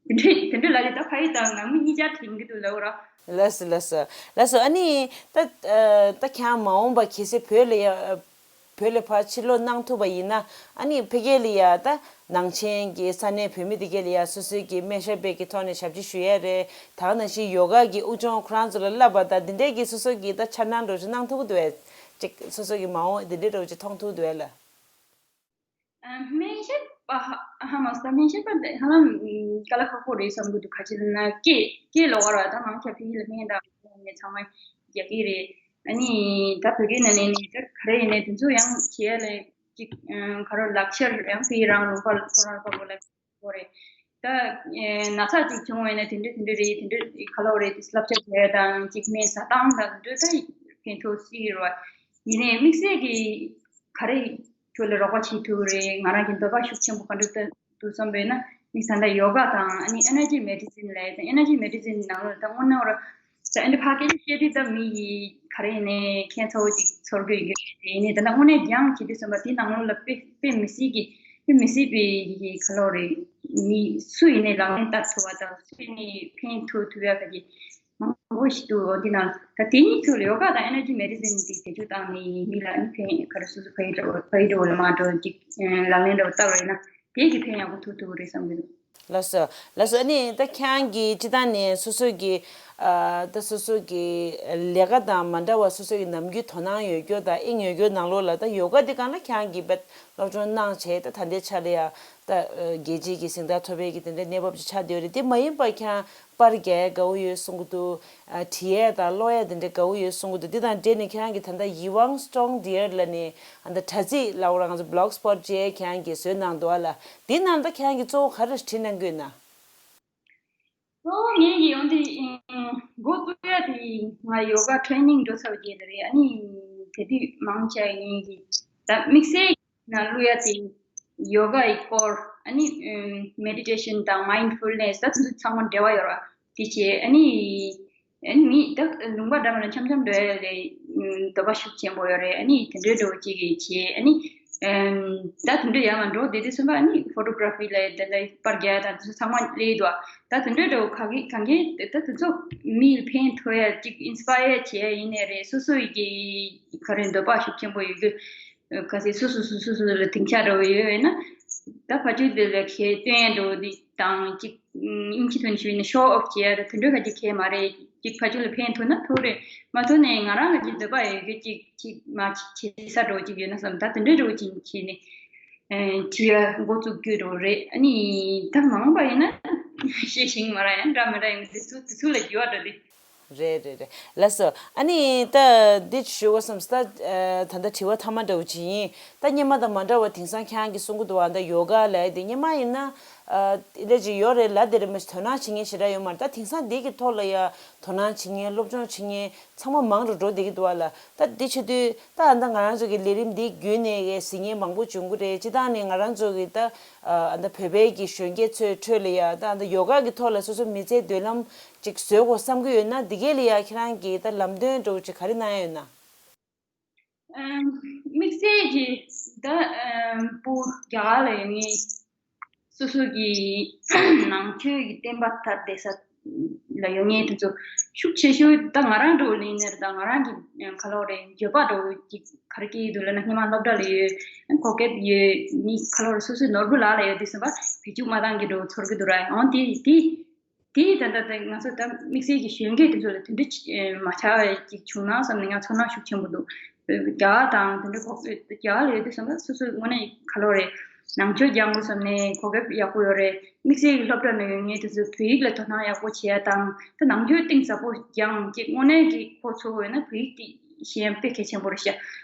ད་དེ་འདྲ་དེ་འདྲ་ལ་ལས་ད་ཕ་ཡུལ་དང་ནང་མི་གཉིས་ཆར་དྲན་གྱི་འདུག་ལབ་ར། ལགས་སོ་ལགས་སོ་ལགས་སོ། ཨ་ནི་ད་ད་ཁྱེད་མ་འོངས་པ་གལ་སྲིད་བོད་ལ་ཡ་བོད་ལ་ཕར་ཕྱིར་ལོག་གནང་ཐུབ་པ་ཡིན་ན། ཨ་ནི་ཕ་གི་ལ་ཡ་ད་ནང་ཆེན་གྱི་ས་གནས་བོད་མི་དེ་ག་ལ་ཡ་སོ་སོའི་གི་སྨན་ཞབས་པའི་གི་ཐོག་ནས་ཞབས་ཕྱི་ཞུ་ཡས་རེད། ད་ག་ནང་བཞིན་ཡོ་ག་གི་དབུགས་སྦྱོང་ཁོ་རང་ཚོ་ལ་བསླབ་པ་དང་དེ་འདྲས་ཀྱི་སོ་སོ་གི་ད་འཆར་སྣང་འདྲ་བོ་ཅིག་གནང་ཐུབ་ཀྱི་འདུག་གས། ཅིག་སོ་སོ་གི་མ་འོངས་དེ་འདྲས་འདྲ་བོ་ཅིག་མཐོང་ཐུབ་འདུག་གས་ལ། སྨན་ཞབས་པ་ཧ་ཧ་མ་སོང་། སྨན་ཞབས་པ་འདི་ཧ་ལམ་དཀའ་ལས་ཁག་པོ་རེད་བསམ་གྱི་འདུག་ག་ཅི་ལབ་ན་སྐད་སྐད་ལ་བར་བ་ད་མང་ཆེ་བ་ཕ་གི་ལ་སྨན་དང་ནས་ཚང་མ་རྒྱག་གི་རེད། ཨ་ནི་ད་བོད་སྐད་ནང་ནས་ནི་ད་ག་རེ་ཡིན་ནའི་དེ་ཚོ་ཡང་བྱེད་ཡ་ལས་ཅིག་ག་རེ་ལག་ཆར་ཡང་ཕ་གི་རང་ལུང་པ་ཁོ་རང་ཁོ་རང་ལ་གོ་རེད། ད་ན་ཚ་ཅིག་བྱུང་བ་ཡིན་ན་དེ་འདྲ་དེ་འདྲ་རེད། དེ་འདྲ་ག་ལོ་རེད། དེ་བསླབ་བྱ་བྱེད་ཡ་དང་ཅིག་སྨན་ཟ་སྟངས་དང་དེ་འདྲ་ད་ཕན་ཐོགས་སྲིད་ཀྱི་རེད་བ། ཡིན་ནའི་དམིགས་བསལ་གྱི་ག་རེ་ཁྱོད་ལ་རོགས་པ་བྱེད་ཐུབ་རེད། ང་རང་གི་འདོད་པ་ཤུགས་ཆེན་པོ་ག་འདྲ་ལྟ་འདུག་བསམ་པས་ན། ནི་ད་ལྟ་ཡོ་ག་དང་ཨ་ནི་ཨེ་ནར་ཇི་མེ་ཌི་སིན་ལབ་ཡ་དང་། ཨེ་ནར་ཇི་མེ་ཌི་སིན་ནང་ལ་ད་དངོས་གནས་ར་ད་ཨ་ནི་ཕ་གི་བཤད་དུས་ད་མི་ཡི་ག་རེ་ཡིན་ནའི་ཁྱད་མཚར་བོ་ཅིག་ཚོར་གི་ཡོད་རེད། ཡིན་ནའི་ད་ལྟ་དངོས་གནས་སྦྱངས་བྱེད་དུས་ཙམ་པ་དེ་ནང་ལོགས་ལ་དཔེ་དཔེ་མི་སྲིད་ཀྱི་དཔེ་མི་སྲིད་པའི་གི་ག་ལོ་རེད། མི་སུ་ཡིན་ནའི་ལག་ལེན་བསྟར་ཐུབ་པ་དང་སུ་ཡིན་ནའི་ཕན་ཐོགས་ཐུབ་ཡ་ག་གི་མང་པོ་ཞིག་འདུག་འོ་འདི་ནང་ད་དེ་གཉིས་ཐུག་ལ་ཡོ་ག་དང་ཨེ་ནར་ཇི་མེ་ཌི་སིན་དེ་བེད་སྤྱོད་བཏང་ནས་མི་ལ་ནི་ཕན་ག་རེ་སོ་སོ་ཕ་གི་འགྲོ་ཕ་གི་འགྲོ་ལ་མ་འགྲོ་ཅིག་ལག་ལེན་འདྲ་བོ་བསྟར་བ་ཡིན་ན་དེ་གི་ཕན་ཡག་པོ་ཐོགས་ཐུབ་ཀྱི་རེད་བསམ་གྱི་འདུག་ལགས་སོ། ལགས་སོ། ཨ་ནི་ད་ཁྱེད་རང་གིས་སྤྱིར་བཏང་ནས་སོ་སོ་གི་ཨ་ད་སོ་སོ་གི་ལས་ཀ་དང་མ་འདྲ་བ་སོ་སོ་གི་ནམ་རྒྱུན་དོ་སྣང་ཡོད་རྒྱུ་དང་དབྱིངས་ཡོད་རྒྱུ་ནང་ལོགས་ལ་ད་ཡོ་ག་འདི་སྒང་ལ་ཁྱེད་རང་གིས་དཔེ་སློབ་སྦྱོང་གནང་བྱས། ད་ད་ལྟའི་ཆ་ལ་ཡ་ད་རྒྱལ་སྤྱིའི་གི་གཟེངས་རྟགས་ཐོབ་པའི་གི་དེ་འདྲའི་གནས་བབ་ཅིག་ཆགས་བསྡད་ཡོད་རེད། དེ་མ་ཡིན་པ་ཁྱེད་རང་པར་རྒྱག་ཡ་དགའ་བོ་ཡོད་གསུང་གི་འདུག་ཨ་བྲིས་ཡས་དང་ཀློག་ཡས་དེ་འདྲ་དགའ་བོ་ཡོད་གསུང་གི་འདུག་འདི་དང་འབྲེལ་ནས་ཁྱེད་རང་གིས་ད་ལྟ་ཡི་ཝང་སི་ཀྲོང་ཌི་ཡར་ལབ་ནས་ཨ་ད་དྲ་ཚིགས་ལབ་དགོས་རེད། ང་ཚོ་བི་ལོག་སི་པོ་ཊི་ཅེས་ཁྱེད་རང་གིས་བཟོས་གནང་འདུག་ཨ་ལ། འདི་ནང་ད་ཁྱེད་རང་གིས་གཙོ་བོ་ག་རེ་བྲིས་གནང་གི་ཡོད་ན། གཙོ་བོ་ངེད་ཀྱི་ཡོང་དེ་འགོ་བཙུགས་ཡ་དེ་ ང་ཡོ་ག་ཊེ་རེ་ནིང་འགྲོ་ཚར་བ་རེད། ཨ་ནི་དེ་དུས་མང་ཆེ་ངེད་ཀྱི་ད་དམིགས་བསལ་ནང་བླུག་ཡ་དེ་ཡོ་ག་ཡི་སྐོར། ཨ་ནི་མེ་ཌི་ཊེ་ཤན་དང་མའིན་ཌ་ཕུལ་ནེ་སི་ད་དེ་ཚོ་ཚང་མ་འབྲེལ་བ་ཡོད་ར་དེ་བྱས། ཨ་ནི་ཨ་ནི་མི་ད་ལུང་པ་འདྲ་མིན་ན་འཆམ་འཆམ་འགྲོ་ཡ་ལས་འདོད་པ་ཤུགས་ཆེན་པོ་ཡོད་རེད། ཨ་ནི་དེ་འདྲའི་འགྲོ་གཅིག་གི་བྱས། ཨ་ནི་ད་དེ་འདྲའི་ཡར་མར་འགྲོ་བསྡད་དུས་ཙམ་པ་ཨ་ནི་ཕོ་ཊོ་གྷ་ར་ཕི་ལ་ད་ལྟ་པར་རྒྱག་ཡ་དང་དེ་ཚོ་ཚང་མ་སླེབས་འདུག་ད་དེ་འདྲའི་འགྲོ་ག་གི་གང་གི་ད་དེ་ཚོ་མི་ལ་ཕན་ཐོགས་ཡ་ཅིག་ཨིན་སི་པ་ཡར་བྱེད་ཡ་ཡིན་ནའི་རེད། སོ་སོ་ཡི་གི་ག་རེ་འདོད་པ་ཤུགས་ཆེན་པོ་ཡོད་རྒྱུ། ག་ཚོད་སོ་སོ་སོ་སོ་སོ་ལ་སྡིངས་ཆ་འདྲ་བོ་ཡོད་པས་ན། ད་ཕ་ཆོས་དེ་ལ་ཁྱེད་སྟོན་ཡ་འདྲ་བོ་འདི་དང་གཅིག་ཨིན་ཇི་ཐོག་ནས་ཞུས་ན་ཤོ་ཨོཕ་བྱེད་ཡ་རེད། དེ་འདྲ་ག་ཅིག་ཁྱད་མ་རེད། གཅིག་ཕ་ཆོས་ལ་ཕན་ཐོགས་ན་ཐོགས་རེད། མ་ཐོགས་ནས་ང་རང་ག་ཅིག་འདོད་པ་ཡོད་རྒྱུ་གཅིག་གཅིག་མ་བྱེད་ས་འདྲ་བོ་གཅིག་ཡོད་ན་བསམ། ད་དེ་འདྲ་འདྲ་བོ་གཅིག་བྱས་ནས་བྲིས་ཡ་འགོ་བཙུགས་རྒྱུ་འདྲ་བོ་རེད། ཨ་ནི་ད་མང་པ་ཡིན་ན་ཤེས་ཤིང་མ་ར་ཡང་འདྲ་མི་འདྲ་ཡིན། དེ་ཚོ་དེ་ཚོ་ལ་འགྱུར་བ་འགྲོ་དེ། རེད་རེད་རེད། ལགས་སོ། ཨ་ནི་ད་འདི་ཞུ་བ་བསམ་ད། ད་ལྟ་དྲི་བ་མཐའ་མ་འདྲ་བོ་ཅིག་ཡིན། ད་སྔོན་མ་དང་མ་འདྲ་བ་དེང་སང་ཁྱེད་རང་གིས་གསུང་གི་འདུག་བ། ད་ཡོ་ག་ལབ་ཡ་དེ་སྔོན་མ་ཡིན་ན། ཨ་ལས་ཅིག་ཡོད་རེད་ལབ་དེ་རེད། མི་དོ་སྣང་བྱེད་མཁན་ཞེ་དྲག་ཡོད་མ་རེད། ད་དེང་སང་འདི་གི་ཐོག་ལ་ཡ་དོ་སྣང་བྱེད་མཁན་སློབ་སྦྱོང་བྱེད་མཁན་ཚང་མ་མང་རུ་འགྲོ་བསྡད་ཀྱི་འདུག་བ་ལ། ད་འདི་བྱེད་དུས་ད་ཨ་ད་ང་རང་ཚོ་གི་ལས་རིམ་འདི་བརྒྱུད་ནས་གཟིགས་མཁན་མང་པོ་བྱུང་གི་རེད། སྤྱིར་བཏང་ནས་ང་རང་ཚོ་གི་ད་ཨ་ད་བོད་པའི་གི་གཞོན་སྐྱེས་ཚོའི་ཁྲོད་ལ་ཡ་ད་ཨ་ད་ཡོ་ག་གི་ཐོག་ལ་སོ་སོ་མི་ཚེའི་མདུན་ལམ་ཅིག་བཟོ་དགོས་བསམ་གྱི་ཡོད་ན། འདི་གའི་ལ་ཡ་ཁྱེད་རང་གིས་ད་ལམ་སྟོན་འདྲ་བོ་ཅིག་ག་རེ་གནང་ཡ་ཡོད་ན། ཨམ། དམིགས་བསལ་གྱི་ད་ཨམ་བུ་རྒྱ་གར་ལ་ཡོད་མཁན་སོ་སོ་གི་ནང་ཆོས་ཀྱི་བསྟན་པ་དར་བསྡད་ས་ལ་ཡོད་མཁན་དེ་ཚོ་ཤུགས་ཆེ་ཤོས་ད་ང་རང་འདྲ་བོ་ལ་ཡིན་ནའི་རེད། ད་ང་རང་གི་ཨམ་ག་ལབ་རེད། འགྱོད་པ་འདྲ་བོ་ཅིག་ག་རེ་སྐྱེ་གི་འདུག་ལབ་ན། སྔོན་མ་སློབ་གྲྭ་ལ་ཡོད། གོ་སྐབས་ཡོད། མི་ག་ལབ་རེད། སོ་སོའི་ནོར་བུ་ལག་ལ་ཡོད་དུས་ཙམ་པ་བེད་སྤྱོད་མ་བཏང་གི་འདྲ་བོ་ཚོར་གི་འདུག་ར། འོང་དེ་དེ། དེ་ད་ལྟ་ད་ང་ཚོ་ད་དམིགས་བསལ་གྱི་གཞོན་སྐྱེས་དེ་ཚོ་ལ་དེ་འདྲ་ཅིག་མ་ཆགས་པ་ཅིག་བྱུང་ན་བསམ་ནས་ང་ཚོར་སྣང་ཤུགས་ཆེན་པོ་འདུག་རྒྱ་གར་དང་དེ་འདྲ་གོ་རྒྱ་གར་ལ་ཡོད་དུས་ཙམ་པ་སོ་སོའི་དངོས་གནས་ག་ལབ་རེད། ནང་ཆོས་སྦྱང་དགོས་བསམ་ནས་གོ་སྐབས་ཡག་པོ་ཡོད་རེད། དམིགས་བསལ་གྱི་སློབ་གྲྭ་ནང་ཡོད་མཁན་དེ་ཚོ་བོད་ཡིག་ལ་དོ་སྣང་ཡག་པོ་བྱེད་ཡ་དང་། ད་ནང་ཆོས་གཏིང་ཟབ་པོ་སྦྱང་ཅིག་དངོས་གནས་ཀྱི་ཁོ་ཚོ་ཡོད་ན་བོད་ཡིག་དེ་ཤེས་ཡ་དཔེ་གལ་ཆེན་པོ་རེད་ཤག་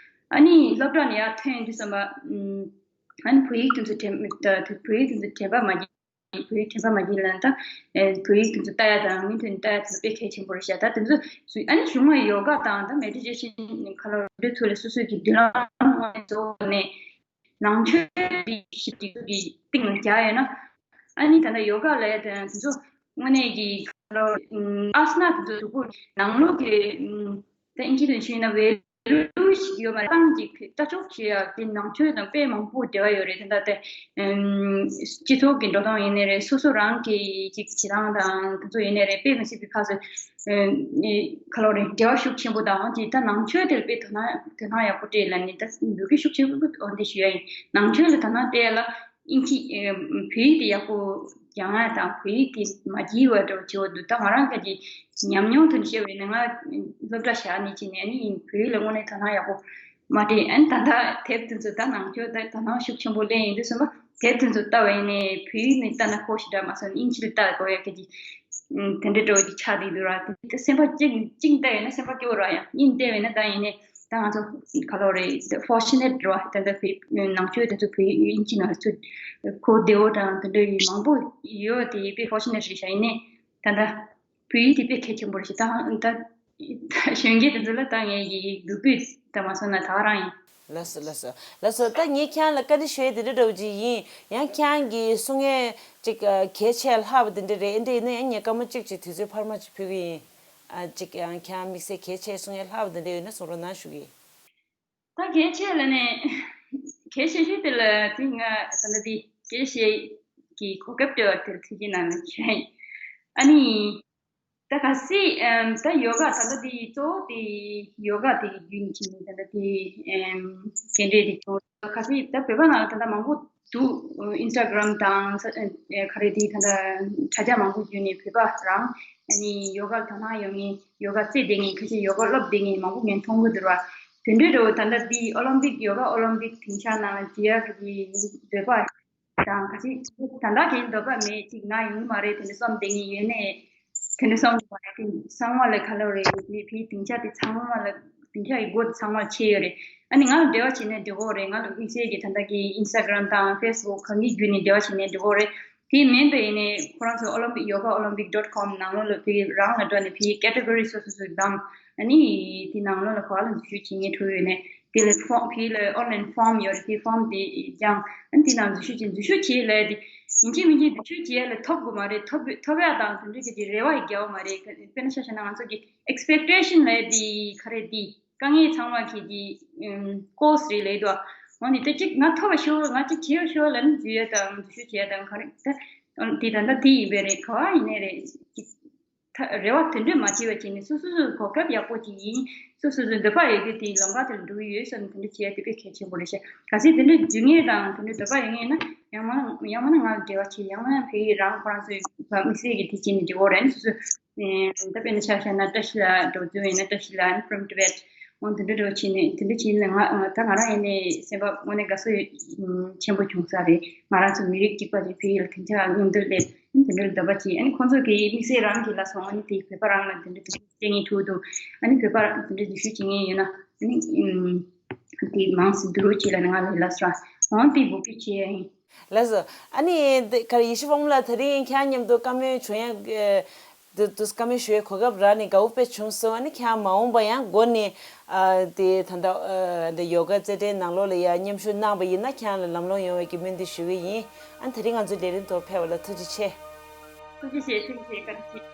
ཨ་ནི་སློབ་གྲྭ་ནས་ཡར་ཐོན་ཡོང་དུས་ཙམ་པ། ཨ་ནི་བོད་ཡིག་དེ་ཚོ་དྲན་བོད་ཡིག་དེ་ཚོ་དྲན་པ་མ་བརྗེད། བོད་ཡིག་དྲན་པ་མ་བརྗེད་ལ་ད། ཨེ་བོད་ཡིག་དེ་ཚོ་ལྟ་ཡ་དང་མིང་དོན་ལྟ་ཡ་དེ་ཚོ་དཔེ་གལ་ཆེན་པོ་རེད་ཤག་ད་དེ་ཚོ་སུ་ཨ་ནི་གཞུང་ལ་ཡོ་ག་དང་ད་མེ་ཌི་ཊེ་ཤན་ག་ལབ་རེད། ཚོ་ལ་སོ་སོའི་གི་མདུན་ལམ་དངོས་གནས་གཙོ་བོ་ནས་ནང་ཆོས་འདི་ཞིབ་འཇུག་གི་སྟེང་ལ་རྒྱག་ཡོད་ན། ཨ་ནི་ད་ལྟ་ཡོ་ག་ལབ་ཡ་དེ་ཚོ་དངོས་གནས་ཀྱི་ག་ལབ་ཨམ་ཨ་སྣ་དེ་ཚོ་གཟུགས་པོ་ནང་ལོགས་ཀྱི་ཨམ་ད་ཨིན་ཇི་དུ་ཞུས་ན་ཝེ་ལུ་ཞིག་ཡོད་མ་རེད། ཏང་གི་ལྟ་ཕྱོགས་ཀྱི་ཡ་དེ་ནང་ཆོས་དང་དཔེ་མང་པོ་འབྲེལ་བ་ཡོད་རེད། དེ་འདྲ་དེ་ཨམ་སྤྱི་ཚོགས་ཀྱི་འགྲོ་སྟངས་ཡིན་ནའི་རེད། སོ་སོ་རང་གི་ཅིག་བྱེད་སྟངས་དང་དེ་ཚོ་ཡིན་ནའི་རེད། དཔེ་མི་སྲིད་པའི་ཁ་སོ་ཨེ་ག་ལབ་རེད། འབྲེལ་བ་ཤུགས་ཆེན་པོ་དང་། ཅིག་ད་ནང་ཆོས་དེར་དཔེ་དོ་སྣང་དོ་སྣང་ཡག་པོ་སྤྲད་ལབ་ནས་ད་འབོད་སྐུལ་ཤུགས་ཆེན་པོ་འོ་འདི་ཞུ་ཡ་ཡིན། ནང་ཆོས་ལ་དོ་སྣང་སྤྲད་ཡ་ལ་ཨིན་ཇི་ཨེ་བོད་ཡིག་དེ་ཡག་པོ་སྦྱང་ཡ་དང་བོད་ཡིག་དེ་མ་བརྗེད་པ་འདྲ་བོ་བྱེད་དགོས་འདུག་ད་ང་རང་གི་ཉམས་མྱོང་དུ་བཤད་པ་ཡིན་ན། ང་སློབ་གྲྭ་བཞག་ནས་ཕྱིན་ནས་ཨ་ནི་བོད་ཡིག་ལ་དངོས་གནས་དོ་སྣང་ཡག་པོ་མ་སྤྲད། ཨ་ནི་ད་ལྟ་དེབ་དེ་ཚོ་ད་ནང་ཆོས་ད་དོ་སྣང་ཤུགས་ཆེན་པོ་སླེབས་ཡོང་དུས་ཙམ་པ་དེབ་དེ་ཚོ་ལྟ་བ་ཡིན་ནའི་བོད་ཡིག་ནས་ལྟ་ན་ཁོ་ཞེ་དྲག་མ་སོང་། ཨིན་ཇི་ལ་ལྟ་དགོས་ཡ་གི་དེ་འདྲ་འདྲ་བོ་ཅིག་ཆགས་བསྡད་འདུག་ར། དེ་སེམས་པ་གཅིག་གཅིག་བལྟས་ཡོད་ན་སེམས་པ་སྐྱོ་བོ་ར། ཡང་གཉིས་བལྟས་ཡོད་ན་ད་ཡིན་ནའི་ད་ང་ཚོ་ག་ལབ་རེད། ཕོར་ཅུ་ནེཊ་རེད་བ། ད་ལྟ་བོད་ནང་ཆོས་དེ་ཚོ་བོད་ཡིག་ཨིན་ཇི་ནང་ཚུད་གོ་བདེ་བོ་དང་དེ་འདྲ་ཡི་མང་པོ་ཡོད་དེ་དཔེ་ཕོར་ཅུ་ནེཊ་རེད་ཤག་ཡིན་ནའི་ད་ལྟ་བོད་ཡིག་དེ་དཔེ་གལ་ཆེན་པོ་རེད་ཤག་ད་ད་གཞོན་སྐྱེས་དེ་ཚོ་ལ་ད་ངས་ཡི་གི་འབོད་སྐུལ་ད་མ་སོང་ན་ད་ག་རང་ཡིན། ལགས་སོ་ལགས་སོ་ལགས་སོ། ད་ངས་ཁྱེད་རང་ལ་བཀའ་འདྲི་ཞུ་ཡས་དེ་འདྲ་འདྲ་བོ་ཅིག་ཡིན། ཡང་ཁྱེད་རང་གི་གསུང་ཡས་ཅིག་གལ་ཆེ་ལྷག་པ་དེ་འདྲ་རེད། ཨེ་འདྲ་ཡིན་ན་ཡང་ངས་སྐར་མ་གཅིག་ཅིག་དུས་ཚོད་འཕར་མ་ཅིག་ཕུལ་གི་ཡིན། ཨ་ཅིག་ཡང་ཁྱེད་རང་དམིགས་བསལ་གལ་ཆེ་གསུང་ཡས་ལྷག་པ་དེ་འདྲ་ཡོད་ན་གསུང་རོགས་གནང་ཞུ་གི་ཡིན། ད་གལ་ཆེ་ལབ་ནས་གལ་ཆེ་ཤོས་དེ་ལ་དེ་ང་ད་ལྟ་དེ་དགེ་བཤེས་ཀྱི་གོ་སྐབས་སྤྲད་པ་དེར་ཐུགས་རྗེ་གནང་ལ་ཞུ་ཡ་ཡིན། ཨ་ནི། ད་གལ་སྲིད་ཨམ་ད་ཡོ་ག་ད་ལྟ་དེ་གཙོ་བོ་དེ་ཡོ་ག་དེ་རྒྱུན་ཆད་ནས་ད་ལྟ་དེ་ཨམ་ག་འདྲས་དེ་བྱུང་། གལ་སྲིད་ད་བོད་པ་ནང་ལ་ད་ལྟ་མང་པོ་འདུག་ཨིན་སི་ཊ་གྷ་རམ་དང་ས་ཨ་ག་རེ་དེ་ད་ལྟ་དྲ་རྒྱ་མང་པོ་བརྒྱུད་ནས་བོད་པ་རང་ཨ་ནི་ཡོ་ག་ལ་དོ་སྣང་ཡོད་མཁན། ཡོ་ག་རྩེད་བསྡད་མཁན། ཁ་ཤས་ཡོ་ག་སློབ་བསྡད་མཁན་མང་པོ་ངས་མཐོང་གི་འདུག་ར། དེ་འདྲའི་འདྲ་བོ་ད་ལྟ་དེ་ཨོ་ལིམ་པིག་ཡོ་ག་ཨོ་ལིམ་པིག་སྡིངས་ཆ་ནང་ལ་འཛུལ་ཡ་གི་འདོད་པ་དང་། ཁ་ཅིག་ད་ལྟ་གི་འདོད་པ་མེད་ཅིག་ང་ཡོང་གི་མ་རེད་དེ་འདྲ་བསམ་བསྡད་མཁན་ཡོད་ནའི། དེ་འདྲ་བསམ་གི་མ་རེད། དེ་ཚང་མ་ལ་ག་ལབ་རེད། དེ་བོད་སྡིངས་ཆ་དེ་ཚང་མ་ལ་སྡིངས་ཆ་ཡི་སྒོ་དེ་ཚང་མ་ལ་ཕྱེ་ཡོད་རེད། ཨ་ནི་ང་ལ་འབྲེལ་བ་བྱས་ནས་འགྲིག་གི་རེད། ང་ལ་དམིགས་བསལ་གྱི་ད་ལྟ་གི་ཨིན་སི་ཊ་གྷ་རམ་དང་ཕེ་སི་བུག་གང་གི་བརྒྱུད་ནས་འབྲེལ་བ་བྱས་ནས་འགྲིག་གི་རེད། དེ་མིན་པ་ཡིན་ནའི་ཁོ་རང་ཚོ་ཨོ་ལིམ་པིག་ཡོ་ག་ཨོ་ལིམ་པིག་ཌོཊ་ཀོམ་ནང་ལོགས་ལ་དེ་རང་ལ་འགྲོ་ནས་ཕི་ཀེ་ཊི་གོ་རི་སོ་སོ་སོ་བདམས། ཨ་ནི་དེ་ནང་ལོགས་ལ་ག་པར་ལ་འཛུལ་ཞུགས་བྱེད་མཁན་འཁྲུག་ཡོད་ནས་དེ་ལ་ཕོམ་ཕི་ལ་ཨོན་ལའིན་ཕོམ་ཡོད་རེད། དེ་ཕོམ་དེ་སྦྱངས། ཨ་ནི་དེ་ནང་འཛུལ་ཞུགས་བྱེད། འཛུལ་ཞུགས་བྱེད་ལས་དེ་ཡིན་གཅིག་མིན་གཅིག་འཛུལ་ཞུགས་བྱེད་ལ་ཐོབ་དགོས་མ་རེད། ཐོབ་ཐོབ་ཡ་དང་དེ་འདྲ་གི་དེ་རེ་བ་ཡི་རྒྱལ་བ་མ་རེད། དཔེར་ན་ཆ་བཞག་ན་ང་ཚོ་གི་ཨེག་སི་པེག་ཊེ་ཤན་ལས་དེ་ག་རེ་དེ། དཀའ་ངལ་ཚང་མ་གི་གི་ཨམ་ཀོ་སི་རེད་ལབ་འདུག་འོ་ནི་ད་ཅིག་ང་ཐོབ་པ་ཤོར། ང་ཅིག་བྱེད་པ་ཤོར་ལབ་ནི་འཛུལ་ཡ་དང་འཛུལ་ཞུགས་བྱེད་ཡ་དང་ག་རེ་ད་དེ་ད་ལྟ་དེ་ཡིན་པའི་རེད། ག་བ་ཡིན་ནའི་རེད། ཅིག་ད་རེ་བ་དེ་འདྲ་མ་བྱེད་པ་བྱས་ནས་སོ་སོ་སོའི་གོ་སྐབས་ཡག་པོ་ཅིག་ཡིན། སོ་སོ་སོའི་འདོད་པ་ཡོད་རྒྱུ་དེ་ལམ་ཁ་དེར་འགྲོ་གི་ཡོད་བསམ་ནས་དེ་འདྲ་བྱེད་ཡ་དེ་དཔེ་གལ་ཆེན་པོ་རེད་ཤག་གལ་སྲིད་དེ་འདྲ་འཛུལ་མཁན་དང་དེ་འདྲ་འདོད་པ་ཡོད་མཁན་ཡིན་ན་ཡང་མིན་ཡང་མིན་ན་ང་ལ་འབྲེལ་བ་བྱེད། ཡང་མིན་ན་ཕ་གི་རང་ཁོ་རང་ཚོའི་དམིགས་བསལ་གྱི་དེ་བྱེད་ནས་འབྲེལ་བ་རེད། སོ་སོ། ཨེ་ད་དཔེར་ན་ཆ་བཞག་ན་བཀྲ་ཤིས་ལགས་འགྲོ་རྒྱུ་ཡིན་ན་བཀྲ་ཤིས་ལགས་ཨ་ནི་From Tibet འོ་འདི་འདྲ་འདྲ་བོ་བྱས་ནས་དེ་འདྲ་བྱས་ནས་ང་ང་ད་ང་རང་ཡིན་ནའི་སེམས་པ་དངོས་གནས་དགའ་བསུ་ཆེན་པོ་བྱུང་ས་རེད། ང་རང་ཚོ་མི་རིགས་གཅིག་པ་ཅིག་ཕ་གི་ལ་དེ་འདྲ་མངོན་འདོད་སླེབས། ཨ་ནི་དེ་འདྲ་འདོད་པ་བྱས། ཨ་ནི་ཁོང་ཚོ་གིས་དམིགས་བསལ་རང་གི་ལ་སོང་ཨ་ནི་དེ་བོད་པ་རང་ལ་དེ་འདྲ་དེ་འདྲ་བྱེད་མཁན་ཐུག་འདུག་ཨ་ནི་བོད་པ་དེ་འདྲ་འཛུལ་ཞུགས་བྱེད་མཁན་ཡོད་ན་ཨ་ནི་ཨུམ་དེ་མང་སེ་བསྡུ་རོགས་བྱེད་ལབ་ནས་ང་ལ་ལབ་སོང་། འོ་དེ་འབོད་སྐུལ་བྱས་ཡ་ཡིན། ལགས་སོ། ཨ་ནི་འདི་ག་རེ་ཡེ་ཤེས་དཔལ་མོ་ལགས་དེ་རིང་ཁྱེད་མཉམ་དུ་བཀའ་མོལ་བྱུང་ཡ། ཨེ། འདི་འདུག་བཀའ་མོལ་ཞུ་ཡའི་གོ་སྐབས་རག་ནས་དགའ་བོ་དཔེ་བྱུང་སོང་། ཨ་ནི་ཁྱེད་མ་འོངས་པ་ཡང་འགོ་ནས་ཨ་དེ་ད་ལྟ་ཨ་འདི་ཡོ་ག་རྩེད་འགྲན་ནང་ལོགས་ལ་ཡ་མཉམ་ཞུགས་གནང་བ་ཡིན་ན་ཁྱེད་ལ་ལམ་ལྷོང་ཡོང་བའི་གི་སྨོན་འདུན་ཞུ་གི་ཡིན། ཨ་ནི་དེ་རིང་ང་ཚོའི་ལས་རིམ་ཐོག་ཕེབས་པ་ལ་ཐུགས་རྗེ་ཆེ། ཐུགས་རྗེ་ཆེ། ཐུགས་རྗེ་ཆེ། བཀའ་དྲིན་ཆེ།